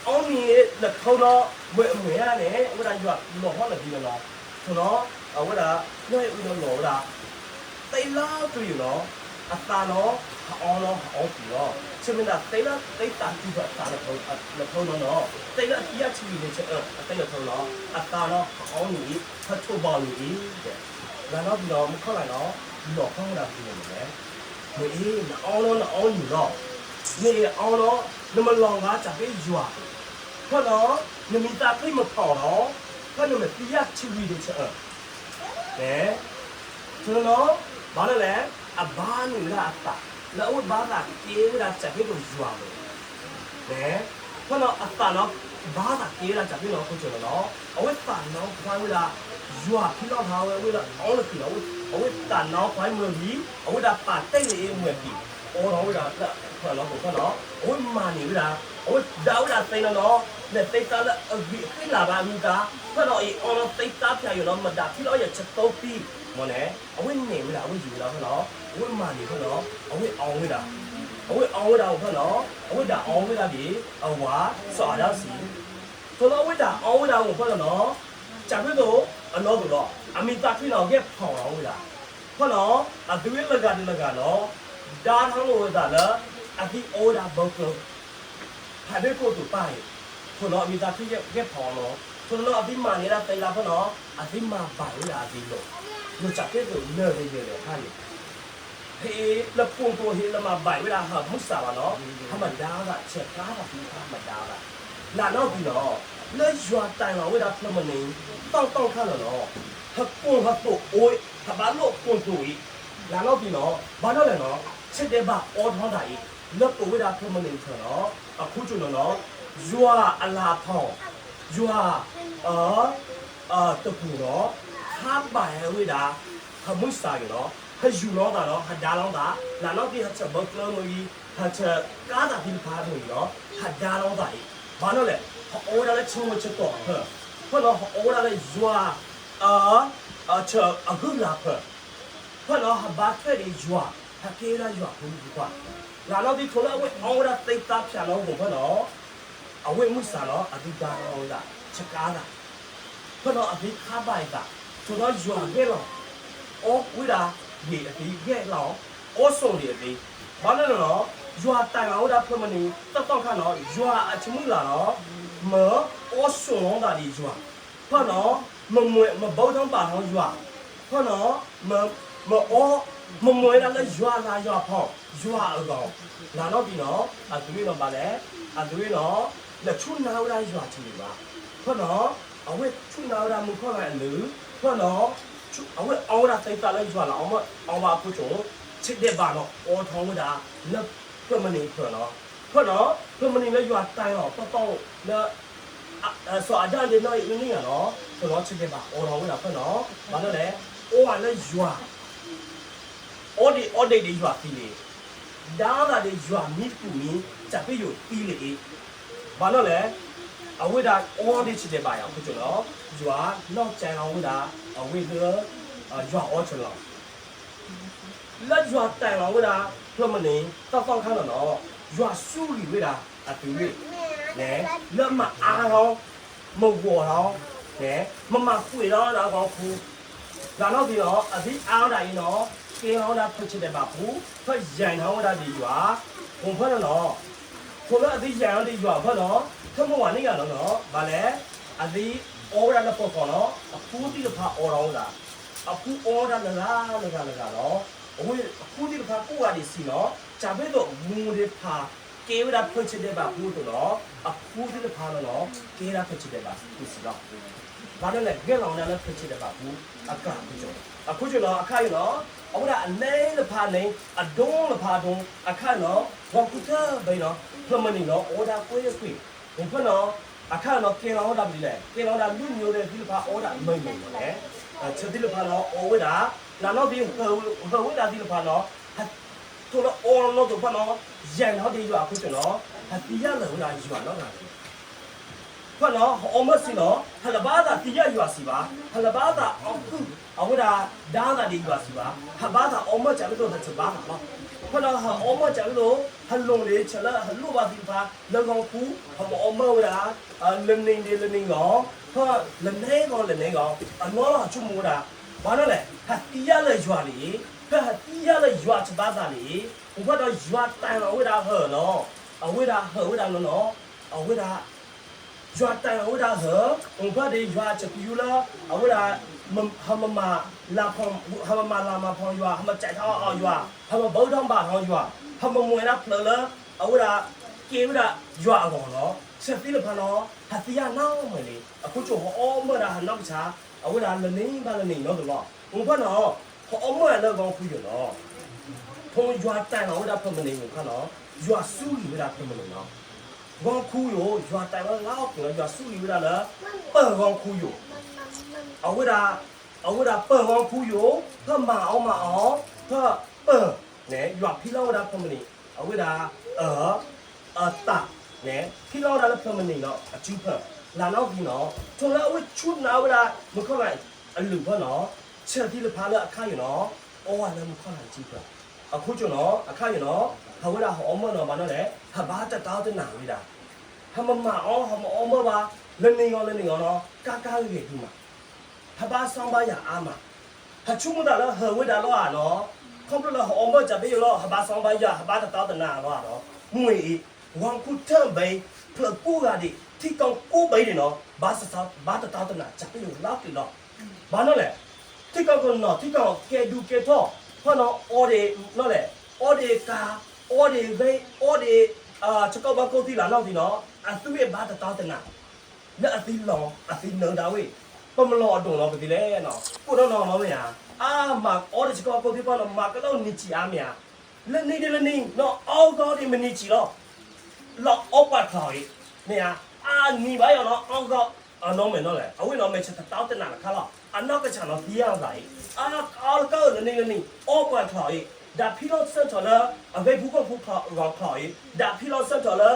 အီၣ်မ့ၤလၢထိနီၤ, ဝဲအမ့ၢ်ဧါန့ၣ် အဝဲဒၣ်ယွၤလီၤဖီလၢာ်ဒ်န့ၣ်လီၤ, ဖဲနီၤ, အဝဲဒၣ် ညၣ်အုၣ်ဒီးလီၤဝဲဒၣ် သ့လၢကရံၣ်နီၤ, အသးနီၤ, ဟအီနီၤ ဟအီပူၤလီၤ. ဆၢမ့ၢ်ဒၣ်သ့လၢသ့သးတုၤဖဲအသးလၢဖီနီၤနီၤ, သ့လၢအသံယၣ်ထံဝံၤန့ၣ် အသ့လၢဖီနီၤ, အသးနီၤ ဟအီန့ၣ်အံၤ ဟထိၣ်ဘၣ်အီၤန့ၣ်အံၤ, လၢနီၢ်ပံၤနီၤ မုၢ်ခီၣ်လၢ်နီၤ, လီၤဖီၣ်ဝဲဒၣ်ပူၤန့ၣ်လဲၣ်. မ့ၢ်အ့ နအီနီၤ နအီနုာ်လီၤ. မ့ၢ်အ့ အီနီၤ နမ့ၢ်လီၤဂာ်စၢ်ဖဲယွၤ, ဖီနီၤ နမံသးဖျံမဖီၣ်နီၤ, ဖီနမ့ၢ်သံယၣ်ထံဝံၤန့ၣ်ဆၢ, န့ၣ် ဆိနီၤ, ဘၣ်လၢလဲၣ်, အဘါန့ၢ်ဝဲဒၣ်အသး လၢအဝဲဘၣ်သးကဲဝဲဒၣ်စၢ်ဖဲဒိၣ်ယွၤန့ၣ်, န့ၣ် ဖီနီၤ အသးနီၤ ဘၣ်သးကဲဝဲဒၣ်စၢ်ဖဲနီၤ အခိၣ်ဆိနီၤနီၤ, အဝဲသးနီၤဖးဝဲဒၣ် ယွၤဖံလီၢ်ဖးဝဲ အဝဲလၢအီလၢဃံၤနီၤ, အဝဲသးနီၤဖးမုၢ်ဂံၢ် အဝဲဒၣ်ပာ်တဲာ်န့ၢ်အ့ၣ်မုၢ်ဂံၢ် အိးထီၣ်ဝဲဒၣ်လၢဖၢၣ်လီၤပူၤဖီနီၤ, အဝဲမၤန့ၢ်ဝဲဒၣ် အဝဲဒၣ်ဝဲဒၣ်သ့နီၤနီၤ, လဲၤသ့သးလၢအဂံၢ်အဃံလၤဘၣ်အဂုၤအဂၤ, ဖီနီၤအံၤအီနီၤသ့သးဖၠးယိာ်နီၤ မတၤဖံလီၤယၤဆၢတိဖံ, မ့ၢ်န့ၣ် အဝဲန့ၢ်ဝဲဒၣ် အဝဲယူၤဝဲဒၣ်ဖီနီၤ, အဝဲမၤန့ၢ်ဖီနီၤ အဝဲအီဝဲဒၣ်, အဝဲအီဝဲဒၣ်အိၣ်ဖီနီၤ, အဝဲဒၣ်အီဝဲဒၣ်ဒ်အဝၤ စီၤအၤဒၣ်စံး, ဆိလၢအဝဲဒၣ်အီဝဲဒၣ်အိၣ်ဖီနီၤနီၤ, စၢ်ဖဲသိးအနီၢ်သိးလီၤ အမံသးဖျံနီၤ ဂဲၤဖီၣ်လီၤဝဲဒၣ်, ဖီနီၤ အသုဝဲလၢဂၤဒီးလၢဂၤနီၤ, ဒါထီၣ်လိာ်ဝဲသးလၢ အသုအိၣ်ဝဲဒၣ်ဘၢကျၢၤ ဖးဒိၣ်ကိၢ်သူးပၢ်အံၤ, ဆိနီၤအမံသးဖျံဂဲၤဖီၣ်လီၤ, ဆိနီၤအသုမၤန့ၢ်ဒၣ်သ့လၢဖီနီၤ, အသုမၤဘၣ်ဝဲဒၣ်အသုလီၤ, ယိၤစၢ်ဖဲသိးနၢၤဂ့ၤယဲၢ်လဲၣ်အခါန့ၣ် ဟ့ၣ်လၢပူၤသိးဟ့ၣ်လၢမၤဘၣ်ဝဲဒၣ်ဟးမုၢ်စၢ်ဘၣ်နီၤ, ဟးမၤဒါသး ဆဲးကါသးသ့ၣ်တဖၣ်ဟးမၤဒါသး, လၢနီၢ်ပံၤနီၤ, လၢယွၤတၢ်လီၤဝဲဒၣ်ဖျၢၣ်မနုၤ သီၣ်သီၣ်ခါလီၤနီၤ, ဟကိၣ်ဟသိးအိၣ် ဟးဘၣ်လိာ်ပူၤသိးအံၤ, လၢနီၢ်ပံၤနီၤ, ဘၣ်နီၢ်လဲၣ်နီၤ, ဆဲးဒဲးဘၣ်အိးထီၣ်သးအံၤ, လၢပဝဲဒၣ်ဖျၢၣ်မနုၤတဖျၢၣ်နီၤ, အခိၣ်ဆိနီၤနီၤ, ယွၤအလၤထီၣ်, ယွၤ တပူၤနီၤ, ဟးဘၣ်ဝဲဒၣ် ဟးမုၢ်စၢ်အံၤနီၤ, ဟယူၢ်လီၤသးနီၤ, ဟးဒါလီၤသး, လၢနီၢ်ပံၤဟးဆၢဘၢကျၢၤမုၢ်အံၤ, ဟးဆဲးကါသးသ့ၣ်တဖၣ်မုၢ်အံၤနီၤ, ဟးဒါလီၤသးအံၤ, ဘၣ်နီၢ်လဲၣ်, ဟအိၣ်ဝဲဒၣ်လၢဆၢဝဲဆၢကတီၢ်အဖၢၣ်, ဖၢၣ်နီၤ ဟအိၣ်ဝဲဒၣ်လၢယွၤ ဆၢအဂုၢ်လၢ်ဖၢၣ်, ဖၢၣ်နီၤ ဟဘါထွဲဒံးယွၤ, ဟကဲဝဲဒၣ်ယွၤဖိမုၣ်ဖိခွါ, လၢနီၢ်ပံၤထိးလၢအဝဲအီဝဲဒၣ်သ့သးဖၠးနီၤ အဂီၢ်ဖၢၣ်နီၤ အဝဲမုၢ်စၢ်နီၤ အသုဒါလီၤဝဲဒၣ် ဆဲးကါသး, ဖၢၣ်နီၤ အသုခးဘၣ်အသး, ဆိနီၤယွၤဂဲၤလီၤ အီဝဲဒၣ်ဒံးအသု ဂဲၤလီၤ အီစိာ်ဒံးအသု, ဘၣ်နီၢ်လဲၣ်နီၤ, ယွၤတၢ်လီၤဝဲဒၣ်ဖျၢၣ်မနုၤ သီၣ်သီၣ်ခါနီၤ ယွၤအဆၢမုၢ်လၢ်နီၤ, မၢအီစိာ်လီၤသးဒံးယွၤ, ဖၢၣ်နီၤ မမွဲမဘၣ်ထီၣ်ဘၣ်ထီၣ်ယွၤ, ဖၢၣ်နီၤ မအီ မမွဲဒၣ်လၢယွၤလၤယွၤဖီ ယွၤအဂီၢ်, လၢနီၢ်ပံၤနီၤ အသုဝဲနီၤဘၣ်လဲၣ်, အသုဝဲနီၤ လဲၤဆူၣ်နါဝဲဒၣ်ယွၤဆံးန့ၣ်ဘၣ်, ဖၢၣ်နီၤ အဝဲဆူၣ်နါဝဲဒၣ်မုၢ်ခီၣ်လၢအလုၢ်, ဖၢၣ်နီၤ အဝဲအီဝဲဒၣ်သ့သးလၢယွၤလၤအီမၢ်အီဘၣ်အခိၣ်ကၠိ, ဆဲးဒဲးဘၣ်နီၤ အိးထီၣ်ဝဲဒၣ် လၢဖျၢၣ်မနုၤဖျၢၣ်နီၤ, ဖၢၣ်နီၤ ဖျၢၣ်မနုၤလၢယွၤတၢ်လီၤသီၣ်သီၣ်လၢ စီၤအၤဒၣ်ဒ့နီၢ်အံၤအနံၣ်ဂၤနီၤ, ဆိနီၤဆဲးဒဲးဘၣ်အိးထီၣ်ဝဲဒၣ်ဖၢၣ်နီၤ, ဘၣ်နီၢ်လဲၣ်, အိၣ်ဝဲလၢယွၤ အီဒံးအီဒံးဒံးယွၤသံန့ၣ်, ဒါသးဒံးယွၤမံတပူၤမံ, စၢ်ဖ့ယိာ်သံန့ၣ်အံၤ, ဘၣ်နီၢ်လဲၣ်, အဝဲဒၣ်အီဒံးဆဲးဒဲးဘၣ်ယၤအခိၣ်ကၠိနီၤ, ယွၤနီၢ်ကဲလီၤဝဲဒၣ် အဝဲလၢ ယွၤအီဆၢလီၤ လၢယွၤတၢ်လီၤဝဲဒၣ် ဖျၢၣ်မနုၤ သီၣ်သီၣ်ခါလီၤနီၤ, ယွၤစူၢ်ဂံၢ်ဝဲဒၣ်အသုးရ့ၣ်, လၢမၤအါထီၣ်, မဂီၤထီၣ်, မၤမၤဃုာ်ထီၣ်ဒၣ်အဂီၢ်ခူ, လၢနီၢ်ပံၤနီၤ အသုအါထီၣ်ဒၣ်အံၤနီၤ, ကဲထီၣ်ဝဲဒၣ်ဖျၢၣ်ဆဲးဒဲးဘၣ်ပူၤ, ဖၢၣ်ယဲၢ်ထီၣ်ဝဲဒၣ်ဒံးယွၤ, အိၣ်ဖၢၣ်နီၤနီၤ, ဆိလၢအသုယဲၢ်ထီၣ်ဒံးယွၤဖၢၣ်နီၤ, ဖၢၣ်မုၢ်ဝၤန့ၣ်ဂၤလီၤနီၤ, ဘၣ်လဲၣ်, အသုအီဝဲဒၣ်လၢပှၤဃီနီၤ, အဖိသ့ၣ်တဖၣ်အိးထီၣ်ဝဲဒၣ် အဖိအိၣ်ဝဲဒၣ်လၢဂၤလၢဂၤလီၤ, အဝဲအဖိသ့ၣ်တဖၣ်ကိးဂၤဒဲးဆံးနီၤ, စၢ်ဖ့သိးမူဒံးဖး ကဲဝဲဒၣ်ဖျၢၣ်ဆဲးဒဲးဘၣ်ပူၤအသိးနီၤ, အဖိသ့ၣ်တဖၣ်လီၤနီၤ, ကဲဒၣ်ဖျၢၣ်ဆဲးဒဲးဘၣ်ပူၤဆံးလီၤ, ဘၣ်ဒီးလဲၤဂဲၤလီၤဝဲဒၣ်လၢဖျၢၣ်ဆဲးဒဲးဘၣ်ပူၤ အကါအခိၣ်ကၠိ, အခိၣ်ကၠိနီၤ အခါအံၤနီၤ, အဝဲဒၣ်အနဲတဖၣ်န့ၣ် အဒိတဖၣ်ဒိ အခါအံၤနီၤ, ဂီၤခူတဘျီနီၤ, ဖျၢၣ်မနုၤနီၤ အိၣ်ဝဲဒၣ်ကွ့ၢ်ကွ့ၢ်, အိၣ်ဖၢၣ်နီၤ, အခါအံၤနီၤ ကဲလီၤဝဲဒၣ်ပဒ်လဲၣ်, ကဲလီၤဝဲဒၣ်လုၢ်ညိသ့ၣ်တဖၣ်အိၣ်ဝဲဒၣ်မုာ်မုာ်မးလဲၣ်, ဆၢသ့ၣ်တဖၣ်နီၤ အိၣ်ဝဲဒၣ်, လၢနီၢ်သ့ၣ် ဟၢဝဲဒၣ်သ့ၣ်တဖၣ်နီၤ, ထိးလၢအီနီၢ်သိးဖၢၣ်နီၤ, ယဲၢ်ထီၣ်ဒံးယွၤအခိၣ်ကၠိနီၤ, ဟသံယၢ်လၢာ်ဝဲဒၣ်ယွၤနီတဂၤတဂ့ၤ ဖၢၣ်နီၤ ဟအီမၢၢ်ဆံးနီၤ, ဟလၢဘၣ်သးသံယၢ်ယွၤဆံးဘၣ်, ဟလၢဘၣ်သးအီကုၢ် အဝဲဒၣ်ဒါသးဒံးယွၤဆံးဘၣ်, ဟဘၣ်သးအီမၢၢ်စၢ်ဖ့သိးဟဆၢဘၣ်သးလီၤ, ဖၢၣ်နီၤ ဟအီမၢၢ်စၢ်ဖ့သိး ဟလိၣ်န့ၣ်ဆၢလၢဟလိၣ်ဘၣ်သ့ၣ်တဖၣ် လၢဂီၤခူ ဟမအီမၢၢ်ဝဲဒၣ် လၢနံၤဒံးလၢနံၤဂီၤ, ဖၢၣ်လၢနံၤဂီၤလၢနံၤဂီၤ, အနီၢ်လီၤဟဆိကမိၣ်ဝဲဒၣ်, ဘၣ်နီၢ်လဲၣ် ဟသံယၢ်လၢာ်ယွၤန့ၣ် ဖဲဟသံယါလၢယွၤတဘါသးန့ၣ်, အိၣ်ဖဲဒီးယွၤတၢ်လီၤဝဲဒၣ်ဟၢၣ်နီၤ, အဝဲဒၣ်ဟၢၣ်ဝဲဒၣ်နီၤနီၤ, အဝဲဒၣ် ယွၤတၢ်လီၤဝဲဒၣ်ဟၢၣ်, အိၣ်ဖဲဒီးယွၤစပယူလၢ အဝဲဒၣ် ဟမမၤလၢ်ဖီၣ်, ဟမမၤလၢ်မၤဖီၣ်ယွၤ, ဟမစဲးထီၣ်အီၤယွၤ, ဟမဘၣ်ထီၣ်ဘၣ်ထီၣ်ယွၤ, ဟမမွဲဒၣ်ဖျၢၣ်လၢ အဝဲဒၣ် ကဲဝဲဒၣ်ယွၤအဂီၢ်နီၤ, ဆဲးသံလၢဖးနီၤ, ဟသံယါနီၤမ့ၢ်လံ, အခိၣ်ကၠိဟီအီၣ်မၢၢ်ဒၣ်ဟနီၢ်ကစၢ်, အဝဲဒၣ်လၢနံၤဘၣ်လၢနံၤနီတလီၤ, အိၣ်ဖဲနီၤ, ဟီအီၣ်မၢၢ်လၢဂီၤခူယိာ်နီၤ ထိယွၤတၢ်လီၤဝဲဒၣ်ဖဲမနုၤအိၣ်ခါနီၤ, ယွၤစူဂံၢ်ဝဲဒၣ်ဖဲမနုၤနီၤ, ဂီၤခူယိာ် ယွၤတၢ်လီၤလၢအီၣ်က့ၤလီၤ ယွၤစူဂံၢ်ဝဲဒၣ်လၢ ပၢၢ်ဂီၤခူယိာ်, အဝဲဒၣ် အဝဲဒၣ်ပၢၢ်ဂီၤခူယိာ်, ဖဲမၤအီၣ်မၤအီ, ဖဲပၢၢ်န့ၣ် ယွၤဖံလီၤဝဲဒၣ်ဖဲမနုၤ, အဝဲဒၣ် အ အတၢ်န့ၣ် ဖံလီၤဝဲဒၣ်လၢဖဲမနုၤနီၤ အစုဖၢၣ်, လၢနီၣ်ဂံၢ်နီၤ, ထိလၢအဝဲဆူနၤဝဲဒၣ် မုၢ်ခီၣ်လၢ်အလုၢ်ဖၢၣ်နီၤ, ဆဲးသံလၢဖးလၢအခါယိာ်နီၤ, အီၣ်ဝဲလၢမုၢ်ခီၣ်လၢ်အစုဖၢၣ်, အခိၣ်ကၠိနီၤ အခါယိာ်နီၤ, ဟးဝဲဒၣ်ဟီအီၣ်မၢၢ်နီၤ ဘၣ်နီၤလဲၣ် ဟးဘါတတီတနၤဝဲဒၣ်, ဟမမၤအီၣ် ဟမအီၣ်မၢၢ်ဘၣ်, လၢနံၤဂီၤလၢနံၤဂီၤနီၤ ကါကါဂ့ၤဂ့ၤဒုးမး ဟဘါစီဘါယၤအါမး, ဟဆူမုၢ်သးလၢဟၢဝဲဒၣ်လီၤဧါနီၤ, ခီဖျိလၢဟအီၣ်မၢၢ်ကၢ်ပယိာ်လီၤ ဟဘါစီဘါယၤ ဟဘါတတီတနၤလီၤဧါနီၤ, မ့ၢ်အံၤ ဂီၤခူထၢၣ်ဘဲ ဖျၢၣ်ကိးဂၤဒံး ထံကီၢ်ကိးဘဲဒံးနီၤ ဘါတတီတနၤ ကၢ်ပယိာ်လီၤက့ၤလီၤ, ဘၣ်နီၤလဲၣ်, ထံကီၢ်ကနီၤ ထံကီၢ်ကဲဒူကဲထီၣ် ဖီနီၤ အီၣ်ဒံးနီၤလဲၣ်, အီၣ်ဒံးကါ, အီၣ်ဒံးဂ့ၤ, အီၣ်ဒံး ဆကီၢ်ဘၣ်ကိၢ်သံလၢနီၣ်သံနီၤ အသုဝဲဘါတတီတနၤ လၢအသံလီၤ အသံနၢၤဒၣ်ဝဲ, ပမလီၤအဒိၣ်နီၤပသံလဲၣ်နီၤ ကိးနီၢ်နီၢ်နီၤမ့ၢ်ဧါ, အါမးအီၣ်ဒံးဆကီၢ်ဘၣ်ကိၢ်သံဖီနီၤ မၤကလီၢ်နံၣ်ဆံးအါမ့ၢ်ဧါ, လၢနံၤဒ်လၢနံၤနီၤ အီၣ်ဂီၢ်ဒံးမနံၤဆံးလီၤ, လီၤအီၣ်ပှၤချီအံၤ, မ့ၢ်ဧါ, အနံၤဘၣ်ယီၤနီၤ အီၣ်ဂီၢ် အနီၢ်မဲာ်နီၤလဲၣ် အဝဲနီၤ မဲာ်ဆၢတတီတနၤတခါလီၤ အနီၢ်ကစၢ်နီၤသံယါသးအံၤ, အါအါလၢကလၢလၢနံၤလၢနံၤ အီၣ်ပှၤချီအံၤ, ဒီးဖံလီၤဆၢထီၣ်လၢ အဂ့ၢ်ပူၤကီၢ်ပူၤဂီၤချီအံၤ, ဒီးဖံလီၤဆၢထီၣ်လၢ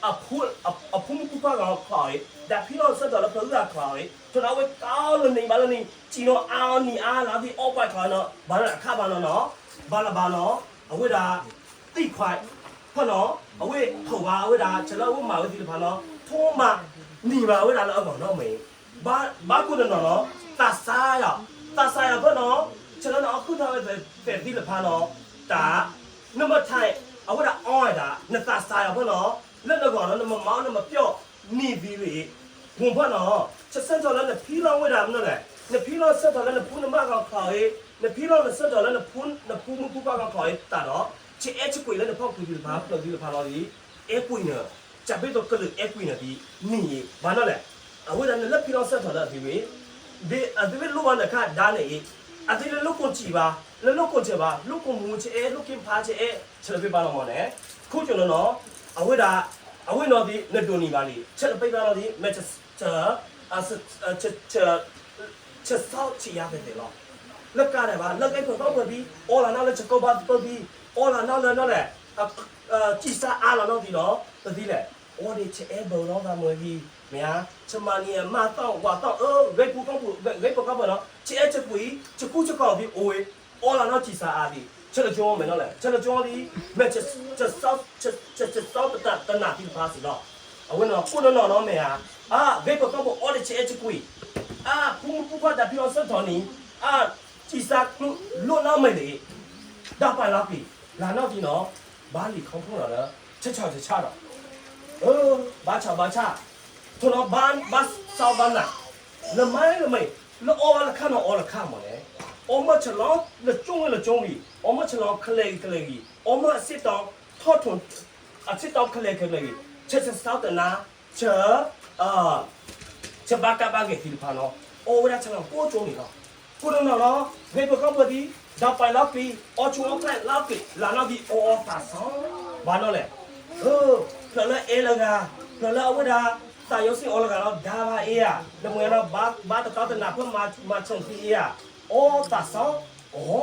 အဖိမုၣ်ဖိခွါဂီၤချီအံၤ, ဒီးဖံလီၤဆၢထီၣ်လၢဖျၢၣ်ဂုၢ်ဂၤချီအံၤ, ထိးဒီးအဝဲကီလၢနံၤဘၣ်လၢနံၤ စံၣ်နီၤအါအီၤနံၤအါလၢသံအီၣ်ပှၤချီနီၤ ဘၣ်လၢအခါဘၣ်နီၤနီၤ, ဘၣ်လၢဘၣ်နီၤ, အဝဲဒၣ် သံၣ်ခွါ ဖီနီၤ အဝဲထိၣ်ဘၣ်ဝဲဒၣ် ဆဲးလၢအဝဲမၤဝဲသ့ၣ်တဖၣ်နီၤ ထိၣ်မး နံၤဘၣ်ဝဲဒၣ်လၢအဂီၢ်နီတမံၤ, ဘၣ်ကိးနီၢ်နီၢ်နီၤ သးစၢ်ယၤ, သးစၢ်ယၤဖီနီၤ ဆဲးလၢနအီၣ်ဃုထီၣ်ဝဲသ့ၣ်သ့ၣ်တဖၣ်နီၤ တၢ် နမ့ၢ်ထဲ အဝဲဒၣ်အီၣ်ဝဲဒၣ် နသးစၢ်ယၤဖီနီၤ လၢနဂီၢ်နီၤ နမၤမၤအီၣ်နမၤပျီၣ် နံၤသံလံ ပူၤဖီနီၤ ဆၢထီၣ်လၢနဖံလီၤဝဲဒၣ်မနုၤလဲၣ်, နဖံလီၤဆၢထီၣ်လၢနဖိနမါဂီၤချီအံၤ, နဖံလီၤနဆၢထီၣ်လၢ နဖိမုၣ်ဖိခွါဂီၤချီအံၤ တၢ်ဒီး ဆဲးအဲၣ်ဆဲးကွံာ်လၢနဖီၣ်ကွံာ်သ့ၣ်တဖၣ် ဖျၢၣ်သ့ၣ်တဖၣ်လီၤလံ, အဲၣ်ကွံာ်နၤ, ကၢ်ဖ့သိးကလုာ်အဲၣ်ကွံာ်နၤဒ်နံၤအံၤ ဘၣ်နီၤလဲၣ်, အဝဲဒၣ်နလၢဖံလီၤဆၢထီၣ်လၢအသံဝံၤ ဒ်အသံဝံၤလိၣ်ဘၣ်နခါဒါန့ၣ်အံၤ, အသံလၢလိၣ်ကိၣ်စံးဘၣ်, လၢလိၣ်ကိၣ်စဲးဘၣ်, လိၣ်ကိၣ်မူဆဲးအဲၣ် လိၣ်က့ဖးဆဲးအဲၣ် ဆဲးလၢပ့ၢ်ဘၣ်နီၤမးန့ၣ်, ခိၣ်ကၠိနီၤနီၤ, အဝဲဒၣ် အဝဲနီၤဒ်နဒိးန့ၢ်ဘၣ်လံ, ဆဲးလၢပ့ၢ်ဘၣ်နီၤဒ် မဲာ် ဆၢ ဆၢဆီဆံးယါသ့ၣ်သ့ၣ်လီၤ. လၢကါဒဲးဘၣ် လၢဂ့ၢ်ပၢၢ်ခီၣ်ပၢၢ်သံ, အီလၢနီၢ်လၢဆကိးဘၣ်သပၢၢ်သံ, အီလၢနီၢ်လၢနီၢ်လဲၣ်, ကံၢ်စၢ်အါလီၤနီၢ်သံလီၤ, ပသံလဲၣ်, အီဒံးဆဲးအဲၣ်ဘၢလီၤသးမွဲဂံၢ်, မ့ၢ်ဧါ, ဆမၤနံၤအမါသီၣ်ဝၤသီၣ်အၢ, ဂ့ၢ်ပူၤခီၣ်ပူၤ ဂ့ၢ်ပၢၢ်ခီၣ်ပၢၢ်နီၤ, ဆဲးအဲၣ်ဆဲးကွံာ်, ဆကိၣ်ဆကီၢ်သံအိၣ်ဝဲ, အီလၢနီၢ်ကံၢ်စၢ်အါသံ, ဆဲးလၢကၠိမဲာ်နီၤလဲၣ်, ဆဲးလၢကၠိသံ, မဲာ် ဆဲးဆီတနၢ်သံတဖၣ်စ့ၢ်ကီး, အဝဲနီၤ ကိးနီၢ်နီၢ်နီၤမ့ၢ်ဧါ, အါ, ဂ့ၢ်ပၢၢ်ခီၣ်ပူၤအီဒံးဆဲးအဲၣ်ဆဲးကွံာ်, အါ, ဖိမုၣ်ဖိခွါတၢ်ဖံးလီၤဆၢထီၣ်န့ၣ်, အါ, ကံၢ်စၢ်ကျိလိၣ်နီတမံၤန့ၣ်, ဒီးပာ်လီၤကွံာ်, လၢနီၢ်သံနီၤ, ဘၣ်လံာ်ခီဖျိလီၤလၢ, ဆၢဆၢဆၢဆၢဒီး, အၢ, ဘၣ်ဆၣ်ဘၣ်ဆၣ်, ထိၣ်နီၤဘၣ်ဘၣ်စီဘၣ်နၤ, လၢမၤလၢမၤ, လၢအီဘၣ်လၢခါနီၤအီလၢခါမးန့ၣ်, အီမၢၢ်ဆဲးလီၤလၢကၠိဝံၤလၢကၠိဝံၤ, အီမၢၢ်ဆဲးလီၤကလဲၤဂံၤကလဲၤဂံၤ, အီမၢၢ်အစ့ၣ်တီ, ထီၣ်ထိၣ်, အစ့ၣ်တီကလဲၤကလဲၤဂံၤ, ဆဲးဆၢစီတနၢ်, ဆဲး ဆဲးဘၣ်ကးဘၣ်ဂဲၤသံတဖၣ်နီၤ, အီဝဲဒၣ်ဆဲးလီၤကိးကၠိန့ၣ်လီၤ. ကိးနီၢ်နီၢ်နီၤ, ဂ့ၢ်ပၢၢ်ခီဖျိသံ, ဒီးပာ်လီၤကွံာ်, အီဆိအီကျဲလီၤကွံာ်, လၢနီၢ်သံအီအီသးစီ, ဘၣ်နီၤလဲၣ်. ဖျၢၣ်လၢအဲၣ်လၢဂၤ, ဖျၢၣ်လၢအဝဲဒၣ်, သးယီၤစ့ၢ်အီလၢဂၤလီၤ, ဒါဘၣ်အ့ဧါ, လၢမ့ၢ်နီၤ, ဘၣ်တတီတနၢ်ဖၢမၤဆၢၣ်သံအ့ဧါ, အီသးစ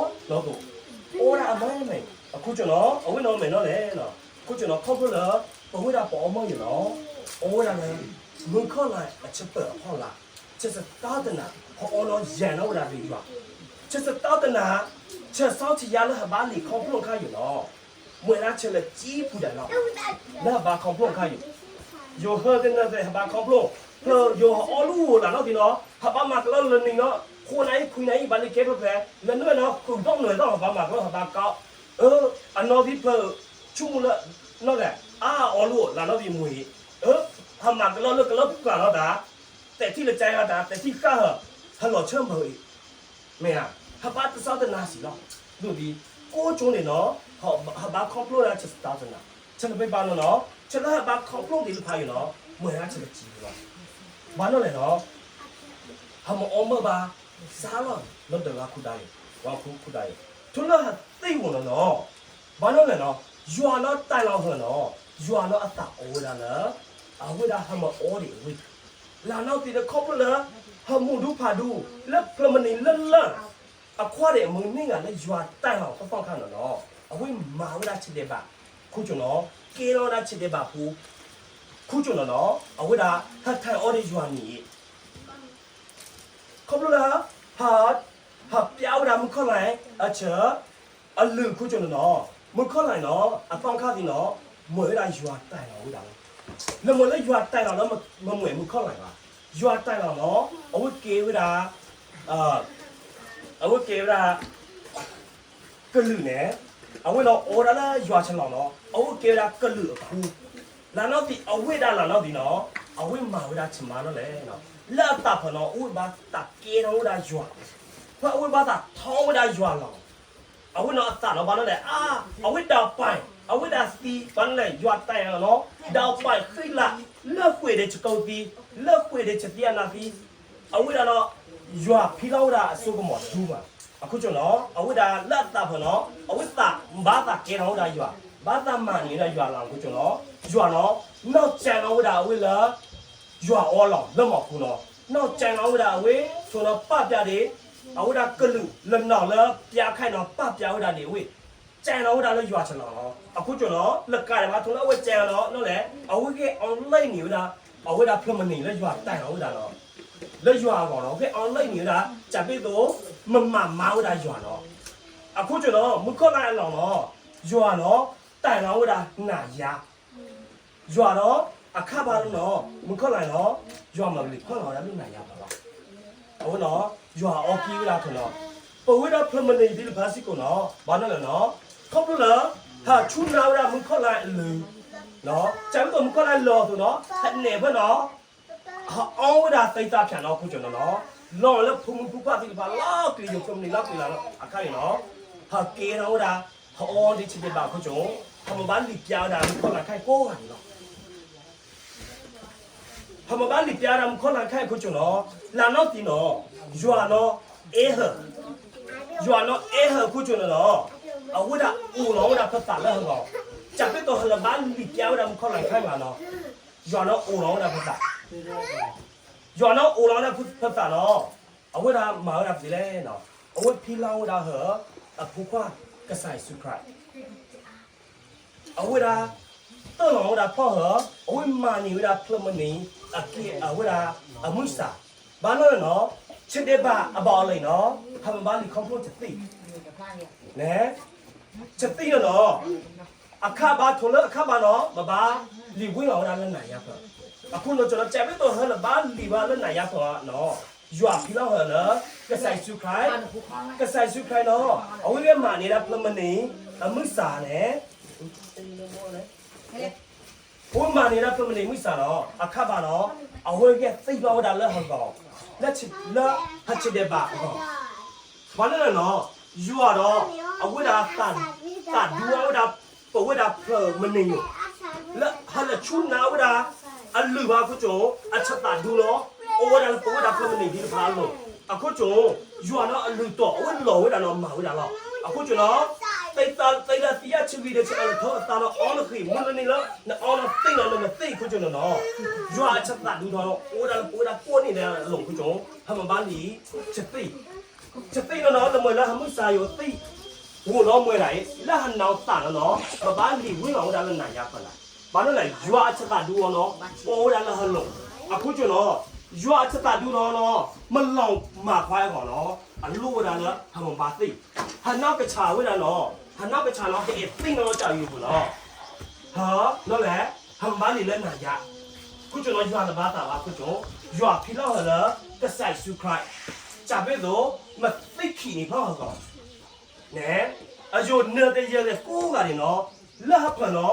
ီ, အီနီၢ်သိး, အီဝဲဒၣ်အမၤမ့ၢ်, အခိၣ်ကၠိနီၤ, အဝဲနီၤမဲာ်နီၤလဲၣ်, အခိၣ်ကၠိနီၤ ခီဖျိလၢ, ပဝဲဒၣ်ပအီမၢၢ်ယၤနီၤ, အီဝဲဒၣ်လၢ, မုၢ်ခီၣ်လၢအဆၢပၢၤအဖီလာ်, ဆဲးစတီတနၢ်, ဟီအီနီၤယၤနီၤဝဲဒၣ်လၢယွၤ, ဆဲးစတီတနၢ်, ဆဲးစီဆံးယါလၢဟဘါလံာ်ခီဖျိအခါယၤနီၤ, မ့ၢ်ဒၣ်ဆဲးလၢကံၢ်ပူၤဒၣ်လီၤ, လၢဟဘါခီဖျိအခါယၤ, ယိၤဟၢကနၢၤသ့ၣ်ဟဘါခီဖျိ, ဖျၢၣ်ယိၤဟအီလူၢ်လၢနီၢ်သံနီၤ, ဟဘါမၤကလီလၢနံၤနီၤ, ဃိးနၣ်ရံၣ်ခွံနၣ်ရံၣ် ဘၣ်လၢကဲဖဲဖဲ လၢနုၢ်နီၤ ဃုာ်ဒီးနွဲၣ်ဒီး ဟးဘၣ်မၤကလီ ဟးဘၣ်ကီ, အနီၣ်သံဖျၢၣ် ဆိကမိၣ်လၢ နီၢ်လဲၣ် အါအီလိာ် လၢနီၣ်သံမွံၤ, ဟးမၤကလီလၢကလီပှၢ်လီၤတၢ်, တဲာ်ထံၣ်လၢကၠဲလီၤတၢ် တဲာ်ထံၣ်ဃၣ်ဟၢၤ ဟးလီၤဆၢမုၢ်အံၤ, မ့ၢ်ဧါ, ဟးဘၣ်တစးတနၤစံးလီၤ, ဒ်ဒ် ကိးကၠိန့ၣ်နီၤ, ဟးဘၣ်ခီဖျိဒၣ်ဆၢတစးတနၤ, ဆၢလၢပဘၣ်နီၤနီၤ, ဆၢလၢဟးဘၣ်ခီဖျိသ့ၣ်တဖၣ်အံၤနီၤ, မ့ၢ်ဒၣ်ဆၢတကံလီၤ, ဘၣ်နီၢ်လဲၣ်နီၤ ဟးမ့ၢ်အီမၢဘၣ် စးလီၤ လၢဒၢးလၢခူဒၣ်အံၤ, ဝဲခူဒၣ်အံၤ, ထူလၢဟးသံဝဲနီၤနီၤ, ဘၣ်နီၢ်လဲၣ်နီၤ, ယွၤနီၤတၢ်လီၤဟၢၤနီၤ, ယွၤနီၤအသးအိၣ်ဝဲဒၣ်လၢ အဝဲဒၣ်ဟးမ့ၢ်အီဒံးအဝ့ၢ်, လၢနီၣ်သံးဒီးခီဖျိလၢ ဟးမူးဒူဖးဒူ လၢဖျၢၣ်မနံၤလၢလၢ အခွါဒံးမုၢ်နံၤဂၤလၢယွၤတၢ်လီၤသီသီခါနီၤနီၤ, အဝဲမၤဝဲဒၣ်ဆၢဒဲးဘး ခူကၠိနီၤ, ကဲထီၣ်ဝဲဒၣ်ဆၢဒဲးဘးဖိ ခူကၠိနီၤနီၤ, အဝဲဒၣ်ဟးထၢၣ်အီဒံးယွၤနံၤအံၤ ခီဖျိလၢ ဟး ဟးပျးဝဲဒၣ်မုၢ်ခီၣ်လၢ်အဆၢ အလုၢ်ခူကၠိန့ၣ်နီၤ, မုၢ်ခီၣ်လၢ်နီၤ အသီခါသံနီၤ, မ့ၢ်ဝဲဒၣ်ယွၤတၢ်လီၤဝဲဒၣ်လီၤ. လၢမ့ၢ်လၢယွၤတၢ်လီၤလၢမ့ၢ်မုၢ်ခီၣ်လၢ်ဘၣ်, ယွၤတၢ်လီၤနီၤ အဝဲကဲဝဲဒၣ် အဝဲကဲဝဲဒၣ် ကလုာ်န့ၣ် အဝဲနီၤအိၣ်ဝဲဒၣ်လၢယွၤဆၢလီၤနီၤ, အဝဲကဲဝဲဒၣ်ကလုာ်အခိၣ်, လၢနီၣ်သံး အဝဲဒၣ်လၢနီၣ်သံးနီၤ, အဝဲမၤဝဲဒၣ်ဆၢမၤနီၣ်လဲၣ်, လၢအသးဖၢနီၤ အဝဲဘၣ်သးကဲထီၣ်ဝဲဒၣ်ယွၤ, ဖဲအဝဲဘၣ်သးထီဝဲဒၣ်ယွၤလီၤ, အဝဲနီၤအသးနီၤဘၣ်နီၣ်လဲၣ်, အဝဲဒၣ်ပၢ် အဝဲဒၣ်သံဘၣ်နီၣ်လဲၣ် ယွၤတၢ်လီၤနီၤ, ဒၣ်ပၢ်ဃံလၤ လၢဃ့ၢ်ဒဲးဆကိးသံ, လၢဃ့ၢ်ဒဲးဆသံအနါသံ အဝဲဒၣ်နီၤ ယွၤဖံလီၤဝဲဒၣ်အစိကမီၤဒူမး, အခိၣ်ကၠိနီၤ အဝဲဒၣ်လၢအသးဖၢနီၤ အဝဲသးဘၣ်သးကဲထီၣ်ဝဲဒၣ်ယွၤ, ဘၣ်သးမၤန့ၢ်ဝဲဒၣ်ယွၤလီၤ အခိၣ်ကၠိနီၤ, ယွၤနီၤ နီၢ်ကၠဲနီၤဝဲဒၣ်အဝဲလၢ ယွၤအီလီၤလၢမီၤခိနီၤ, နီၢ်ကၠဲနီၤဝဲဒၣ်အဝဲ ဆိနီၤပာ်ပျးဒံး အဝဲဒၣ်ကလုာ်လၢနီၤလၢပျးခါအံၤနီၤ ပာ်ပျးဝဲဒၣ်ဒံးအဝဲ ကၠဲနီၤဝဲဒၣ်လၢယွၤဆၢလီၤနီၤ, အခိၣ်ကၠိနီၤ လၢကးဒံးဘၣ်ထိလၢအဝဲကၠဲနီၤနီၣ်လဲၣ်, အဝဲဂဲၤအီၤလၢအံၤန့ၣ်ဝဲဒၣ်, အဝဲဒၣ်ဖျၢၣ်မနံၤလၢယွၤတၢ်လီၤဝဲဒၣ်နီၤ, လၢယွၤအဂီၢ်နီၤ ဂဲၤအီၤလၢအံၤန့ၣ်ဝဲဒၣ် ကၠးဘ့ၣ်သိး မမၤမၤဝဲဒၣ်ယွၤနီၤ, အခိၣ်ကၠိနီၤ မုၢ်ခီၣ်လၢ်အလီၢ်နီၤ, ယွၤနီၤ တၢ်လီၤဝဲဒၣ်နၤယၤ ယွၤဒီး အခါဘၣ်နီၤ မုၢ်ခီၣ်လၢ်နီၤ, ယွၤမၤလံၤခီၣ်လၢ်ဝဲဒၣ်လၢနၤယၤဘၣ်လီၤ, အဝဲနီၤ ယွၤအီကံဝဲဒၣ်ထီၣ်နီၤ, ပဝဲဒၣ်ဖျၢၣ်မနံၤသ့ၣ်တဖၣ်စ့ၢ်ကီးနီၤ ဘၣ်နီၣ်လဲၣ်နီၤ, ခီဖျိလၢ ဟးဆူနါဝဲဒၣ်မုၢ်ခီၣ်လၢ်အလုၢ်, ကၠးဘ့ၣ်သိးမုၢ်ခီၣ်လၢ်လီၤအသိးနီၤ ဟးနဲၣ်ဖဲနီၤ ဟးအီဝဲဒၣ်သ့သးဖၠၣ်နီၤ ခိၣ်ကၠိနီၤနီၤ, လီၤလၢဖိမုၣ်ဖိခွါသ့ၣ်တဖၣ်လီၤကျံၤယိာ်ဖျၢၣ်မနံၤလီၤကျံၤလၢ်အခါန့ၣ်နီၤ, ဟးကဲထီၣ်ဝဲဒၣ် ဟးအီဒံးဆၢဒဲးဘးခိၣ်ကၠိ, ဟးမၤဘၣ်လံာ်ပျးဝဲဒၣ်မုၢ်ခီၣ်လၢ်ခါအံၤကိးဂၤန့ၣ်လီၤ, ဟးမၤဘၣ်လံာ်ပျးဝဲဒၣ်မုၢ်ခီၣ်လၢ်ခါအံၤခိၣ်ကၠိနီၤ, လၢနီၣ်သံးနီၤ, ယွၤနီၤ အဲဟၢၣ် ယွၤနီၤအဲဟၢၣ်ခိၣ်ကၠိနီၤနီၤ, အဝဲဒၣ်အိၣ်လီၤဝဲဒၣ်ဖသးလၢဟဂီၢ်, ကၠးဘ့ၣ်သိးဟးလၢဘၣ်လံာ်ပျးဝဲဒၣ်မုၢ်ခီၣ်လၢ်ခါအံၤဘၣ်နီၤ, ယွၤနီၤအိၣ်လီၤဝဲဒၣ်ဖသး, ယွၤနီၤအိၣ်လီၤဝဲဒၣ်ဖသးနီၤ, အဝဲဒၣ်မၤဝဲဒၣ်သ့လဲၣ်နီၤ, အဝဲဖံလီၤဝဲဒၣ်ဟၢၣ် အဖိခွါ ကစၢ်ယ့ၣ်ၡူးခရံာ် အဝဲဒၣ် တၢၣ်လီၤဝဲဒၣ်ဖီၣ်ဟၢၣ်, အဝဲမၤန့ၢ်ဝဲဒၣ်ဖျၢၣ်မနံၤ အကဲအဝဲဒၣ် အမုၢ်ဆၣ်, ဘၣ်နီၣ်လဲၣ်နီၤ, ဆၢဒဲးဘးအဘၣ်အီၤလၢအံၤနီၤ, ဟးမၤဘၣ်လံာ်ခီဖျိတသ့ၣ်, န့ၣ်, တသ့ၣ်နီၤနီၤ, အခါဘၣ်ထိၣ်လၢအခါဘၣ်နီၤ မၤဘၣ်လံာ်ဝံလီၤဝဲဒၣ်လၢနၤယၤဖၢၣ်, အခိၣ်နီၤကၠီနီၤ ကၠးဘ့ၣ်သိးဟၢၣ်လၢဘၣ်လံာ်ဘၣ်လၢနၤယၤဖၢၣ်နီၤ, ယွၤဖံလီၤဟၢၣ်လၢ ကစၢ်ယ့ၣ်ၡူးခရံာ်, ကစၢ်ယ့ၣ်ၡူးခရံာ်နီၤ, အဝဲမၤန့ၢ်ဒၣ်ဖျၢၣ်မနံၤ အမုၢ်ဆၣ်န့ၣ် အဝဲမၤန့ၢ်ဒၣ်ဖျၢၣ်မနံၤမုၢ်ဆၣ်နီၤ, အခါဘၣ်နီၤ, အဝဲဂဲၤသ့ၣ်နီၣ်ဝဲဒၣ်လၢဟဂီၢ်, လၢဟးဆၢဒဲးဘးအဂီၢ်, ဘၣ်နီၣ်လဲၣ်နီၤ, ယွၤဒီး အဝဲဒၣ် သးဒူအီၤဝဲဒၣ် ပဝဲဒၣ်ဖျၢၣ်မနံၤယိာ်, လၢဟးလၢဆူနါဝဲဒၣ် အလုၢ်ဘၣ်အခိၣ်ကၠိ, အဆၢသးဒူလီၤ, အိၣ်ဝဲဒၣ်လၢပဝဲဒၣ်ဖျၢၣ်မနံၤသ့ၣ်တဖၣ်အလိၤ, အခိၣ်ကၠိ, ယွၤနီၤအလုၢ်တီၢ် အဝဲလီၤဝဲဒၣ်နီၤ မၤဝဲဒၣ်လီၤ, အခိၣ်ကၠိနီၤ, သ့သးသ့လၢသံအါဆံဂံၢ်ဒီး ဆၢအလီၢ်ထီအသးနီၤ အီလၢဃံၢ်မုၢ်လၢနံၤလၢ နအီနီၤသ့ၣ်နီၤ နမၤသ့ၣ်အခိၣ်ကၠိနီၤနီၤ, ယွၤအဆၢသးဒူနီၤ အိၣ်ဝဲဒၣ်လၢပဝဲဒၣ်ကိးနံၤဒဲးအလိၤအခိၣ်ကၠိ, ဟးမၤဘၣ်လံာ် တသ့ၣ် တသ့ၣ်နီၤနီၤ လၢမ့ၢ်လၢဟးမုၢ်ဆါယိာ်သ့ၣ်, ဂိၢ်နီၤမ့ၢ်ဒၣ်အံၤ လၢဟးနၢၤသးနီၤနီၤ ပဘၣ်လံာ်ဝံလီၤဝဲဒၣ်လၢနၤယၤဖၢၣ်လၢ်, ဘၣ်နီၣ်လဲၣ် ယွၤအဆၢသးဒူအီၤနီၤ အိၣ်ဝဲဒၣ်လၢဟးလိၤ, အခိၣ်ကၠိနီၤ, ယွၤအဆၢသးဒူနီၤနီၤ မ့ၢ်လီၤမၢ်ခွါအဂီၢ်နီၤ အလိၣ်ဝဲဒၣ်လၢဟးမၤဘၣ်သ့ၣ်, ဟးနီၢ်ကဆၣ်ဝဲဒၣ်နီၤ, ဟးနီၢ်ကဆၣ်နီၤ ကအဲၣ်သ့ၣ်နီၤနီၤ တၢ်အုၣ်အပူၤလီၤ ဟးနီၣ်လဲၣ်, ဟးမၤဘၣ်လံာ်လၢနၤယၤ, ခိၣ်ကၠိနီၤ ယွၤတဘၣ်သးဘၣ်ခိၣ်ကၠိ, ယွၤဖံလီၤဟၢၣ်လၢ ကစၢ်ယ့ၣ်ၡူးခရံာ်, တၢ်ဖဲသိး မသ့ခံးန့ၣ်ဖီၣ်အဂီၢ် န့ၣ် အယိာ်နၢၤတယၢၤလဲၤကိးဂၤန့ၣ်နီၤ, လၢဟၢဖၢၣ်နီၤ,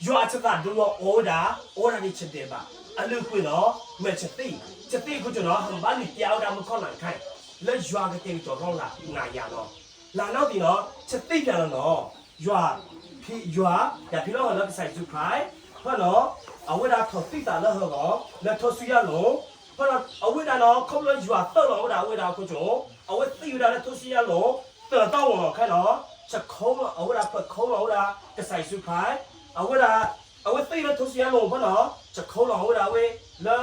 ယွၤအဆၢသးဒိလီၤအီၣ်ဝဲဒၣ်, အီၣ်ဝဲဒၣ်ဒ်ဆၢဒဲးဘး, အလုၢ်အပှ့ၤနီၤ, မ့ၢ်ဆသံၣ်, ဆသံၣ်အဃိနီၤ, ဟးဘၣ်လံာ်ပျါဝဲဒၣ်မုၢ်ခီၣ်လၢ်ခဲအံၤ, လၢယွၤကတဲာ်ကတီၤထီၣ်နၤယၤနီၤ, လၢနီၢ်သံနီၤ, ဆသံၣ်ပျါလီၤနီၤ, ယွၤ, ယွၤ, ယၤဖံလီၢ်ဟၢလၢကစၢ်ယ့ၣ်ၡူးခရံာ်, ဖဲနီၤ, အဝဲဒၣ်ထီၣ်သံသးလၢဟၢဂီၤ, လၢထူစူယါလိၤ, ဖဲနီၤ, အဝဲဒၣ်နီၤ ခီဖျိလၢယွၤသၢလီၤဝဲဒၣ်အဝဲဒၣ်အဃိနီၤ, အဝဲသံဝဲဒၣ်လၢထူစူယါလိၤ, သၢသီဝီၤလီၤခဲနီၤ, ဆခီလီၤအဝဲဒၣ် ဖၢၣ်ခီလီၤဝဲဒၣ် ကစၢ်ယ့ၣ်ၡူးခရံာ်, အဝဲဒၣ်, အဝဲသံလၢထူစူယါလိၤဖဲနီၤ, ဆခီလီၤအဝဲဒၣ်ဝဲ, လၢ,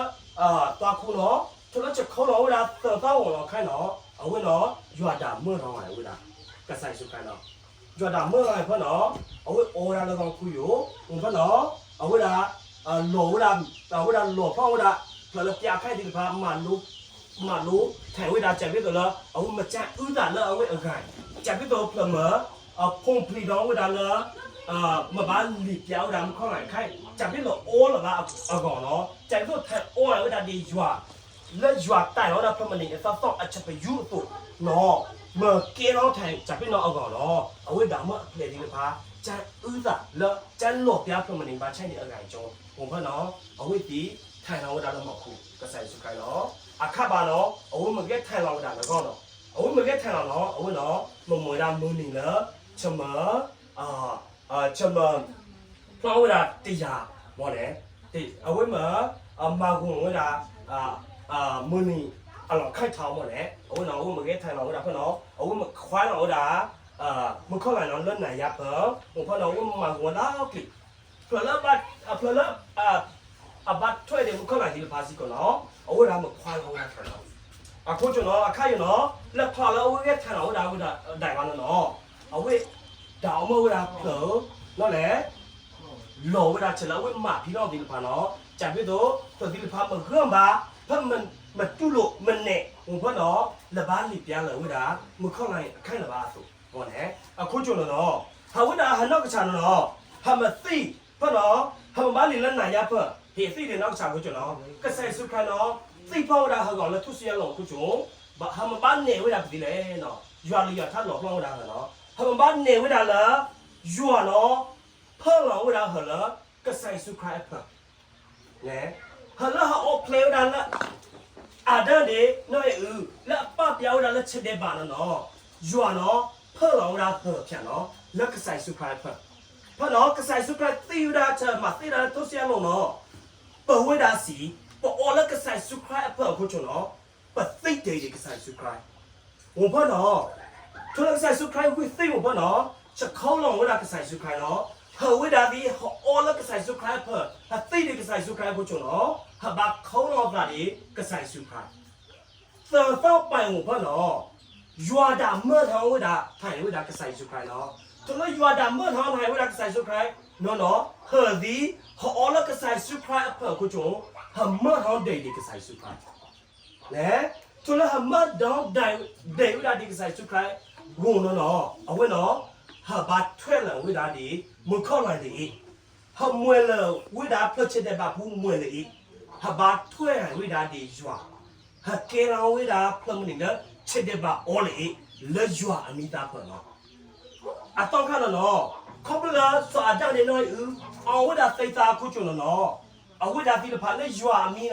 သွါခိနီၤ, ထီၣ်လၢဆခီလီၤအဝဲဒၣ်သၢသီဝီၤလီၤခဲနီၤ, အဝဲနီၤ, ယွၤဒၣ်မၢထီၣ်ဝဲဒၣ်, ကစၢ်ယ့ၣ်ၡူးခရံာ်နီၤ ယွၤဒၣ်မၢလီၤဖဲနီၤ, အဝဲအီၣ်ဝဲဒၣ်လၢဂီၤခူယိာ်, အိၣ်ဖဲနီၤ, အဝဲဒၣ်, လီၤဝဲဒၣ်, အဝဲဒၣ်လီၤဖျီဝဲဒၣ်, ဖျၢၣ်လၢပျၢ်ခဲသ့ၣ်တဖၣ်, မၤလိ, မၤလိထဲးဝဲဒၣ် ကၢ်ဖဲသိးလၢ အဝဲမၤစၢ်အုၣ်သးလၢအဝဲအဂၤ, ကၢ်ဖဲသိးဖျၢၣ်မၤ, အဖိပျံၤဒီးဝဲဒၣ်လၢ မၤဘၣ်လံာ်ပျါဝဲဒၣ်မုၢ်ခီၣ်လၢ်ခဲအံၤ, ကၢ်ဖဲလီၤအီလၢၤဘၣ်အဂီၢ်နီၤ, ကၢ်ဖဲသိးထဲးအီလၢၤဝဲဒၣ်ဒ်ယွၤ, လၢယွၤတဲလီၤဝဲဒၣ်ဖဲမနုၤအသီသီၣ်အဆၢပယူအသိးနီၤ, မၤကဲထီၣ်ထဲး ကၢ်ဖဲနီၤအဂီၢ်နီၤ, အဝဲဒၣ်မၢအပျဲၢ်သ့ၣ်တဖၣ်, ကၢ်အုၣ်သးလၢ ကၢ်လီၤပျါဖဲမနုၤဘၣ်ဆၣ်န့ၣ်အဂၤကၠိ, အိၣ်ဖဲနီၤ, အဝဲသ့ၣ်ထဲးလီၤဝဲဒၣ်လၢမီၢ်ခိၣ် ကစၢ်ယ့ၣ်ၡူးခရံာ်နီၤ, အခါဘၣ်နီၤ, အဝဲမ့ၢ်ဂဲၤထဲးလီၤဝဲဒၣ်လၢဂီၢ်နီၤ, အဝဲမ့ၢ်ဂဲၤထဲးလီၤနီၤ, အဝဲနီၤ, မ့ၢ်မ့ၢ်ဝဲဒၣ်မုၢ်နံၤလၢ, ဆၢမၤ ဆၢမၤ, ဖျီဝဲဒၣ်တယၤ, မ့ၢ်န့ၣ်, အဝဲမ့ၢ်, မၤဂီၤဝဲဒၣ်, မုၢ်နံၤ, အလီၢ်ခဲထီၣ်မ့ၢ်န့ၣ်, အဝဲနီၤ အဝဲမ့ၢ်ဂဲၤထဲးလီၤဝဲဒၣ်ဖဲနီၤ, အဝဲမ့ၢ်ခွါလီၤဝဲဒၣ်, မုၢ်ခီၣ်လၢ်နီၤ လၢနၤယၤဖၢၣ်, အိၣ်ဖဲနီၤ အဝဲမ့ၢ်မၤဂီၤလၢအီၣ်က့ၤ, ဖျၢၣ်လၢ, ဖျၢၣ်လၢ, အဘၣ်ထွဲဒီးမုၢ်ခီၣ်လၢ်သ့ၣ်တဖၣ်စ့ၢ်ကီးနီၤ, အဝဲဒၣ်မ့ၢ်ခွါလီၤဝဲဒၣ်ဖဲနီၤ, အခိၣ်ကၠိနီၤ အခါယိာ်နီၤ, လၢဖျီလၢအဝဲဂဲၤထဲးလီၤဝဲဒၣ်ဝဲဒၣ်ဒၣ်ဝဲနီၤနီၤ, အဝဲ, ဒၣ်အီၣ်မၢဝဲဒၣ်ဖျၢၣ်, နီၤလဲၣ် လီၤဝဲဒၣ်ဆဲးလၢအဝဲမၤဖံလီၢ်သ့ၣ်တဖၣ်နီၤ, ကၢ်ဖဲသိး ဖျၢၣ်သ့ၣ်တဖၣ်မ့ၢ်ဂၢၢ်ဘၣ်, ဖဲမတူၢ်လိာ်မနဲၣ် အိၣ်ဖဲနီၤ, လၢဘၣ်လံာ်ပျါလၢၤဝဲဒၣ်, မုၢ်ခီၣ်လၢ်အခဲလၢာ်ဘၣ်အသိး, မ့ၢ်န့ၣ်, အခိၣ်ကၠိနီၤနီၤ, ဟးဝဲဒၣ်ဟးနီၢ်ကစၢ်နီၤနီၤ, ဟးမၤသံၣ်, ဖဲနီၤ, ဟးမၤဘၣ်လံာ်လၢနၤယၤဖၢၣ်, ဟ့ၣ်သံၣ်ဒီးနီၢ်ကစၢ်အခိၣ်ကၠိနီၤ, ကစၢ်ယ့ၣ်ၡူးခရံာ်နီၤ, သံၣ်ဖျီဝဲဒၣ်ဟးဂီၤလၢထူစူယါလိၤအခိၣ်ကၠိ, ဟးမၤဘၣ်နဲၣ်ဝဲဒၣ်ပသ့လဲၣ်နီၤ, ယွၤလၢယွၤထါလီၤဖျီဝဲဒၣ်ဟၢနီၤ, ဟးမၤဘၣ်နဲၣ်ဝဲဒၣ်လၢ, ယွၤနီၤ, ဖၢလီၤဝဲဒၣ်ဟၢလၢ, ကစၢ်ယ့ၣ်ၡူးခရံာ်အဖၢၣ် န့ၣ်, ဟၢလၢဟးအိၣ်ဖျဲၣ်ဝဲဒၣ်လၢ, အၤဒၣ်န့ၣ် နီၢ်အံၤအု, လၢအပာ်ပျါဝဲဒၣ်လၢဆၢဒဲးဘးနီၤနီၤ, ယွၤနီၤ, ဖၢလီၤဝဲဒၣ်ဟၢဖၠၣ်နီၤ, လၢကစၢ်ယ့ၣ်ၡူးခရံာ်အဖၢၣ်, ဖဲနီၤ ကစၢ်ယ့ၣ်ၡူးခရံာ်သံဝဲဒၣ်ဆၢမၤသံဒၣ်လၢထူစူယါလိၤနီၤ, ပဝဲဒၣ်စံး, ပအီၣ်လၢကစၢ်ယ့ၣ်ၡူးခရံာ်အဖၢၣ်အခိၣ်ကၠိနီၤ, ပသံတ့ၢ်ဒံးကစၢ်ယ့ၣ်ၡူးခရံာ် အိၣ်ဖဲနီၤ, ထီၣ်လၢကစၢ်ယ့ၣ်ၡူးခရံာ်ဝံသံအိၣ်ဖဲနီၤ, ဆခီလီၤဝဲဒၣ်ကစၢ်ယ့ၣ်ၡူးခရံာ်နီၤ, ဟၢဝဲဒၣ်သ့ၣ်ဟးအီၣ်လၢကစၢ်ယ့ၣ်ၡူးခရံာ်အဖၢၣ်, ဟးသံဒံးကစၢ်ယ့ၣ်ၡူးခရံာ်အခိၣ်ကၠိနီၤ, ဟးဘၣ်ခီလီၤသးဒံးကစၢ်ယ့ၣ်ၡူးခရံာ် သၢသီပာ်အိၣ်ဖဲနီၤ, ယွၤဒၣ်မၢထီၣ်ဝဲဒၣ် ထဲးဝဲဒၣ်ကစၢ်ယ့ၣ်ၡူးခရံာ်နီၤ, ထီၣ်လၢယွၤဒၣ်မၢထီၣ်ထဲးဝဲဒၣ်ကစၢ်ယ့ၣ်ၡူးခရံာ်, နီၤနီၤ, ဟၢသံ, ဟးအီၣ်လၢကစၢ်ယ့ၣ်ၡူးခရံာ်အဖၢၣ်အခိၣ်ကၠိ, ဟးမၢထီၣ်ဒံးဒံးကစၢ်ယ့ၣ်ၡူးခရံာ် န့ၣ်, ထီၣ်လၢဟးမၢဒီးဒံး, ဒံးဝဲဒၣ်ဒံးကစၢ်ယ့ၣ်ၡူးခရံာ်, ဂီၢ်နီၤနီၤ, အဝဲနီၤ, ဟးဘၣ်ထွဲလၢာ်ဝဲဒၣ်ဒံး, မုၢ်ခီၣ်လၢ်ဒံး, ဟးမှဲလၢာ်ဝဲဒၣ်ဖျၢၣ်ဆၢဒဲးဘးဖိမှဲလၢာ်အံၤ, ဟးဘၣ်ထွဲလၢာ်ဝဲဒၣ်ဒံးယွၤ, ဟးကဲထီၣ်ဝဲဒၣ်ဖျၢၣ်မနုၤလၢဆၢဒဲးဘးအီၤလၢာ်အံၤ, လၢယွၤအမံၤသးဖၢၣ်နီၤ အသီခါနီၤနီၤ, ခီဖျိလၢစီၤအၤဒၣ်န့ၣ်နီၢ်အံၤအု, အီၣ်ဝဲဒၣ်သံသးအခိၣ်ကၠိနီၤနီၤ, အဝဲဒၣ်သ့ၣ်တဖၣ်လၢယွၤအမံၤနီၤ,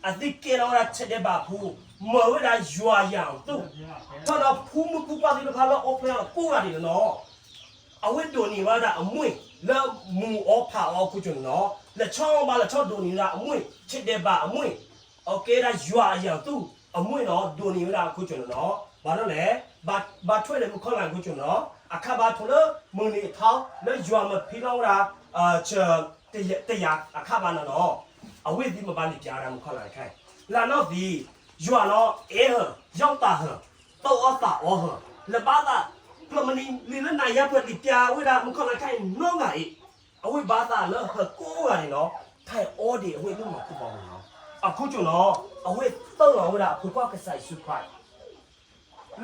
အသ့ၣ်ကဲထီၣ်ဝဲဒၣ်ဆၢဒဲးဘးဖိ, မၤဝဲဒၣ်ယွၤယၤအသူၣ်, ထီၣ်ဒီးဖိမုၣ်ဖိခွါသ့ၣ်တဖၣ်လၢအီၣ်ဖျဲၣ်အီၤကိးဂၤဒဲးနီၤနီၤ, အဝဲဒိးန့ၢ်ဝဲဒၣ်အမှဲၣ်လၢမူၤအီၤဖးအီၤအခိၣ်ကၠိနီၤနီၤ, လဲၤဆီဘၣ်လဲၤဆီဒိးန့ၢ်ဝဲဒၣ်အမှဲၣ်, ဆၢဒဲးဘးအမှဲၣ်, အကဲဒၣ်ယွၤအယၤသူၣ်အမှဲၣ်နီၤ, ဒိးန့ၢ်ဝဲဒၣ်အခိၣ်ကၠိနီၤနီၤ, ဘၣ်ဒီးလဲၣ်, ဘၣ်ထွဲဒီးမုၢ်ခီၣ်လၢ်အခိၣ်ကၠိနီၤနီၤ, အခါဘၣ်ထီၣ်လၢမုၢ်နံၤအထီ, လၢယွၤမၤဖံလီၤဝဲဒၣ်, ဆၢ, တယၤအခါဘၣ်နီၤနီၤ, အဝဲသ့ၣ်မ့ၢ်ဘၣ်လံာ်ပျါဝဲဒၣ်မုၢ်ခီၣ်လၢ်ခဲအံၤ, လၢနီၢ်သံ, ယွၤနီၤ, အဲၣ်ဟၢၣ်, ယီၣ်တၢ်ဟၢၣ်, တီၢ်အီၣ်သးအီဟၢၣ်, လၢဘၣ်သး, ဖျၢၣ်မနုၤလံာ်လၢနၤယၤဖၢၣ်လံာ်ပျါဝဲဒၣ်မုၢ်ခီၣ်လၢ်ခဲအံၤနီတဂၤအံၤ, အဝဲဘၣ်သးလၢဟၢၣ်ကိးဂၤဒဲးနီၤ, ထဲးအီဒံးအဝဲလၢမီၢ်ခိၣ်ဘီမုၢ်နီၤ, အခိၣ်ကၠိနီၤ, အဝဲသၢလီၤဝဲဒၣ်အဖိခွါကစၢ်ယ့ၣ်ၡူးခရံာ်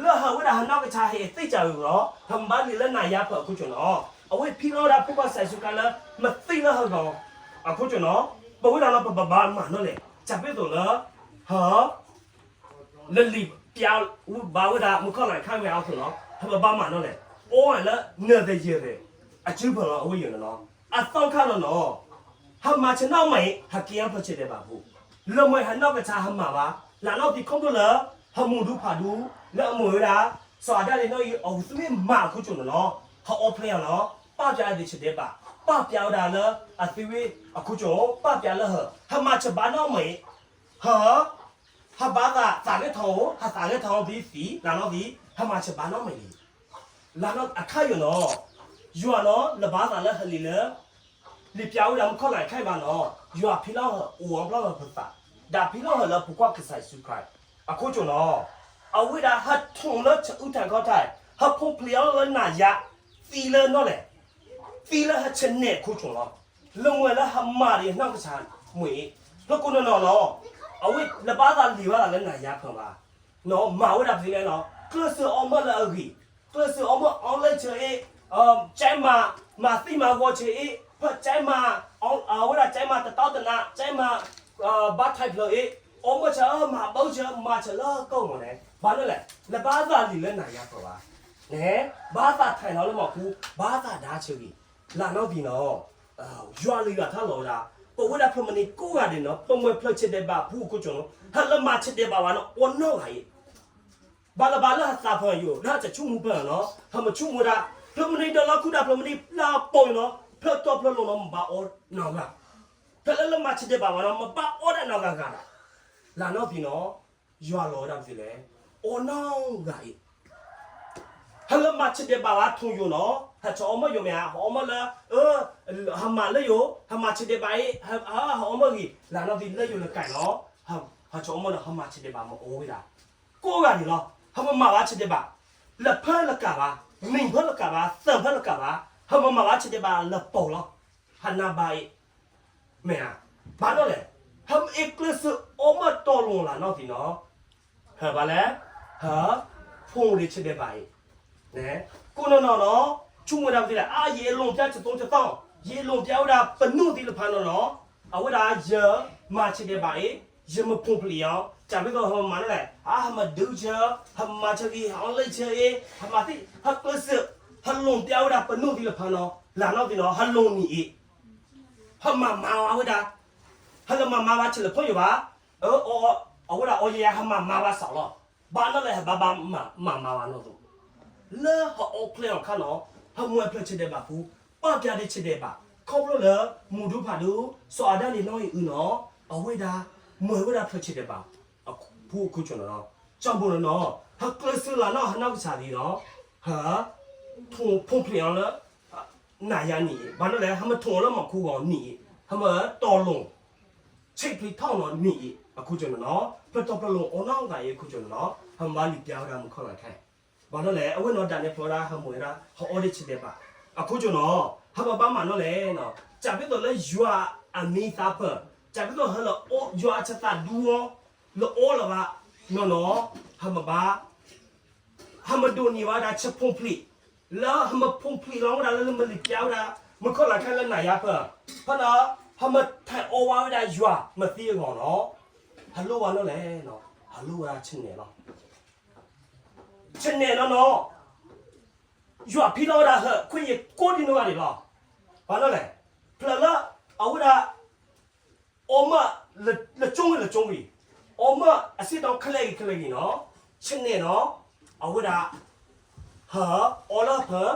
လၢဟၢဝဲဒၣ်ဟးနီၢ်ကစၢ်ဟ့ၣ်သ့ၣ်ကၢ်အုၣ်လီၤ, ဟးမၤဘၣ်လံာ်လၢနၤယၤဖၢၣ်အခိၣ်ကၠိနီၤ, အဝဲဖံလီၤဝဲဒၣ်ဖိခွါကစၢ်ယ့ၣ်ၡူးခရံာ်လၢ မၤသံလၢဟၢဂီၤ, အခိၣ်ကၠိနီၤ, ပဝဲဒၣ်လီၤပဘၣ်ဘၣ်မၤနီၤလဲၣ်, တၢ်ဖဲသိးလၢ, ဟၢ, လၢလံာ်, ပျးဘၣ်ဝဲဒၣ် မုၢ်ခီၣ်လၢ်ခါဝဲအီၤအသိးလီၤ. ဟဲပဘၣ်မၤနီၣ်လဲၣ်, အီၣ်လၢနၢၤသယဲၢ်ရ့ၣ် အစုပၢၢ်လီၤ အဝဲယဲၢ်န့ၣ်လီၤ. အသီခါလီၤနီၤ, ဟဲမၤဆၢနီၣ်မၤအံၤ ဟဲက့ၤအဖျၢၣ်ဆၢဒဲးဘးဖိ, လၢမ့ၢ်ဟဲနီၢ်ကစၢ်ဟဲမၤဘၣ်, လၢနီၢ်သံခီဖျိလၢ ဟဲမူးဒူဖးဒူ, လၢအမ့ၢ်ဝဲဒၣ် စီၤအၤဒၣ်လံနီၢ်အံၤ အဝဲသ့ၣ်မၤအခိၣ်ကၠိၣ်န့ၣ်လီၤ. ဟဲအီဖျဲၣ်အီၤလီၤ, ပာ်ပျးအဒ့ဆၢဒဲးဘး, ပာ်ပျးဝဲဒၣ်လၢအသ့ဝဲအခိၣ်ကၠိၣ်, ပာ်ပျးလၢဟၢ, ဟဲမၤဆၢဘၣ်နီၣ်မၤအံၤ ဟၢ ဟဲဘၣ်သးသးဂဲၤထီၣ်ဧိၤ, ဟဲသးဂဲၤထီၣ်ဧိၤသံသံ, လၢနီၢ်သံ ဟဲမၤဆၢဘၣ်နီၣ်မၤအံၤ, လၢအခါယိာ်နီၤ, ယွၤနီၤ လၢဘၣ်သးလၢဟဲလံလၢ လံာ်ပျးဝဲဒၣ်မုၢ်ခီၣ်လၢ်ခါအံၤဘၣ်နီၤ, ယွၤဖံလီၤဟၢ အိၣ်အီၤဖျီဟၢဖၢသး, ဒီးဖံလီၤဟၢလၢအဖိခွါကစၢ်ယ့ၣ်ၡူးခရံာ် အခိၣ်ကၠိၣ်နီၤ, အဝဲဒၣ်ဟဲထီၣ်လၢဆၢအုၣ်ထီၣ်ခီၣ်ထီၣ်, ဟဲဖီၣ်ဖျဲးအီၤလၢနၤယၤ, သံလၢနီၣ်လဲၣ် သံလၢဟဲဆၢနဲၣ်အခိၣ်ကၠိၣ်လီၤ. လၢမ့ၢ်လၢဟဲမၤဒံးနီၢ်ကစၢ်မ့ၢ်အံၤ, လၢကိးနီၢ်နီၢ်လီၤ. အဝဲလၢဘၣ်သးလံာ်ဘၣ်သးလၢနၤယၤဖၢဘၣ်, နီၢ်မၤဝဲဒၣ်ပသ့လဲၣ်နီၤ, ကျဲးစၢးအီမၢလၢအဂ့ၤ, ကျဲးစၢးအီမၢအီလၢဆၢအ့, ကဲမး, မၤသံမၤဂီၤဆၢအ့, ဖၢကဲမး, အဝဲဒၣ်ကဲမးတတီတနး, ကဲမး ဘါထံဖျၢၣ်အ့, အီမၢဆၢ မၤဘၢဆၢ မၤဆၢလၢကီၢ်မီၤန့ၣ် ဘၣ်နီၣ်လဲၣ်, လၢဘၣ်သးလံာ်လၢနၤယၤဖၢဘၣ်, န့ၣ် ဘၣ်သးထဲးလီၤလၢမီၤပူၤ, ဘၣ်သးဒါဆၢဂ့ၤ, လၢနီၢ်သံနီၤ, ယွၤလံာ်ဂၤထါလီၤဝဲဒၣ်, ပဝဲဒၣ်ဖျၢၣ်မနံၤကိးဂၤဒဲးနီၤ, ပမ့ၢ်ဖျၢၣ်ဆၢဒဲးဘးဖိအခိၣ်ကၠိၣ်နီၤ, ဟဲလၢမၤဆၢဒဲးဘးဝဲနီၤ အီၣ်နီၢ်ဂၤအံၤ ဘၣ်လၢဘၣ်လၢဟဲသးဖၢယိာ် လၢဟဲတဆူၣ်မူဖၢနီၤ, ဟဲမ့ၢ်ဆူၣ်မူဒၣ်, ဖျၢၣ်မနံၤဒီးလီၤခုဒၣ်ဖျၢၣ်မနံၤလၢအပိာ်အံၤနီၤ, ဖျၢၣ်တီဖျၢၣ်လိၤနီၤ မ့ၢ်ဘၣ်အီၣ်နီၢ်ဂၤ, ဖျၢၣ်လၢလၢမၤဆၢဒဲးဘးဝဲနီၤ မ့ၢ်ဘၣ်အီၣ်ဒၣ်နီၢ်ဂၤဂၤဒီး, လၢနီၢ်သံနီၤ, ယွၤလီၤဝဲဒၣ်ပသ့လဲၣ်, အီၣ်နီၢ်ဂၤအံၤ ဟဲလၢမၤဆၢဒဲးဘးဝဲထီၣ်ယိာ်နီၤ, ဟဲဆၢအီမၢယိာ်မ့ၢ်ဧါ, ဟဲအီမၢလၢ, ဟဲမၤလၢယိာ်, ဟဲမၤဆၢဒဲးဘးအံၤ, ဟဲအီမၢဂ့ၤ, လၢနီၢ်သံလၢယိာ်လၢကဲနီၤ, ဟဲဆၢအီမၢဒီး ဟဲမၤဆၢဒဲးဘးမ့ၢ်အီၣ်ဝဲဒၣ်, ကိးဂၤဒဲးလီၤ, ဟဲမ့ၢ်မၤဘၣ်ဆၢဒဲးဘး, လၢဖၢလၢကးဘၣ်, နံၣ်ဖၢလၢကးဘၣ်, သၢဖၢလၢကးဘၣ်, ဟဲမ့ၢ်မၤဘၣ်ဆၢဒဲးဘးလၢပိာ်လီၤ, ဟဲနၤဘၣ်အံၤ မ့ၢ်ဧါ, ဘၣ်နီၣ်လဲၣ်, ဟဲမ့ၢ်ကျဲးစၢးအီမၢတီလိၤလၢနီၢ်သံနီၤ, ဟဲဘၣ်လဲၣ်, ဟဲ, ဖိဒံးဆၢဒဲးဘးအံၤ, ကိးနီၢ်နီၢ်နီၤ, ဆိကမိၣ်ဝဲဒၣ်ပသ့လဲၣ်, အါ ယအ့ၣ်လိာ်ပျါတသီတသီ, ယအ့ၣ်လိာ်ပျါဝဲဒၣ်ပနီၢ်သံလၢဖးနီၤနီၤ, အဝဲဒၣ်ယမၤဆၢဒဲးဘးအံၤ, ယမ့ၢ်ဖိၣ်ဖျံးအီၤ, တၢ်မ့ၢ်သိးဟဲမၤနီၣ်လဲၣ်, အါ ဟဲမၤဒုးဆၢ, ဟဲမၤဆၢဂ့ၤ, ဟဲအီလၢဆၢအ့, ဟဲမၤသံ, ဟဲကျဲးစၢး, ဟဲလိာ်ပျါဝဲဒၣ်ပနီၢ်သံလၢဖးနီၤ, လၢနီၢ်သံနီၤ, ဟဲလိာ်နံၤအံၤ ဟဲမၤမၤဝဲဒၣ်, ဟဲလၢမၤမၤဘၣ်ဆၢလၢဖီယိာ်ဘၣ်, အဝဲဒၣ်အီယဲယၤ ဟဲမၤမၤဘၣ်စးလီၤ, ဘၣ်နီၣ်လဲၣ် ဟဲဘၣ်ဘၣ်မၤမၤဘၣ်နီၣ်သိး, လၢဟဲအီဖျဲၣ်အီၤခါနီၤ, ဟဲမ့ၢ်ဖျၢၣ်ဆၢဒဲးဘးဖိ, ပာ်ပျးဒံးဆၢဒဲးဘး, ခီဖျိလၢ မူးဒူဖးဒူ, စီၤအၤဒၣ်လံာ်နီၢ်အံၤအုနီၤ, အဝဲဒၣ် မ့ၢ်ဝဲဒၣ်ဖျၢၣ်ဆၢဒဲးဘး ဖိအခိၣ်ကၠိၣ်နီၤ, ကၠီဘိနီၤနီၤ, ဟဲကျဲးစၢးလၢနီၢ် ဟဲနီၢ်ကစၢ်လံနီၤ, ဟဲ ထိၣ်ဖိၣ်ဖျံးအီၤလၢ နၤယၤနံၤအံၤ, ဘၣ်နီၣ်လဲၣ် ဟဲမ့ၢ်ထိၣ်အီၤလၢမီၤခိၣ်ဂီၤနံၤအံၤ, ဟဲမ့ၢ်တီလိၤ ဆံးဖျံးထီၣ်နီၤနံၤအံၤ အခိၣ်ကၠိၣ်နီၤနီၤ, ဖျၢၣ်တီဖျၢၣ်လိၤအီၣ်နီၢ်ဂၤအံၤအခိၣ်ကၠိၣ်နီၤနီၤ, ဟဲမ့ၢ်ဘၣ်လံာ်ပျါဝဲဒၣ်မုၢ်ခီၣ်လၢ်ခဲ, ဘၣ်နီၣ်လဲၣ် အဝဲနီၢ်ဒၣ်နဲဖိဒၣ် ဟဲမ့ၢ်ဝဲဒၣ် ဟဲအီဒံးဆၢဒဲးဘး, အခိၣ်ကၠိၣ်နီၤ, ဟဲမ့ၢ်ဘၣ်မၤနီၣ်လဲၣ်နီၤ, တၢ်မ့ၢ်သိးလၢယွၤအမံၤသးဖၢၣ်, တၢ်မ့ၢ်သိးဟဲလၢယွၤအဆၢသးဒူအီၤ, လၢအီလၢၤဘၣ်, နီၢ်နီၤ, ဟဲမ့ၢ်ဘၣ် ဟဲမ့ၢ်ဒိးန့ၢ်ဘၣ်ဝဲဒၣ်ဆၢဖိၣ်ဖျံး, လၢဟဲမ့ၢ်ဖိၣ်ဖျံးလီၤဝဲဒၣ်လၢလၢမ့ၢ်လံာ်ပျါဝဲဒၣ်, မုၢ်ခီၣ်လၢ်ခဲလၢနၤယၤဖၢၣ်, ဖဲနီၤ, ဟဲမ့ၢ်ထဲးအီဝဲဒၣ်ယွၤမၤသံအဂီၢ်နီၤ, ဟဲလိၣ်ဘၣ်နီၣ်လဲၣ်နီၤ, ဟဲလိၣ်ဝဲဒၣ်ဆၢနဲၣ်လီၤ, ဆၢနဲၣ်နီၣ်နီၤ, ယွၤဖံလီၤဝဲဒၣ်ဟၢ ခွ့ယဲၢ်ကိးဒံနီၢ်ဂၤဒဲးလီၤ, ဘၣ်နီၣ်လဲၣ်, ဖျၢၣ်လၢ အဝဲဒၣ် အီမၢ လၢကၠိဂ့ၤလၢကၠိဂ့ၤ, အီမၢအစ့ၢ်ကီးခဲလၢာ်ဂ့ၤခဲလၢာ်ဂ့ၤနီၤ, ဆၢနဲၣ်နီၤ, အဝဲဒၣ် ဟၢ အီလၢဟၢ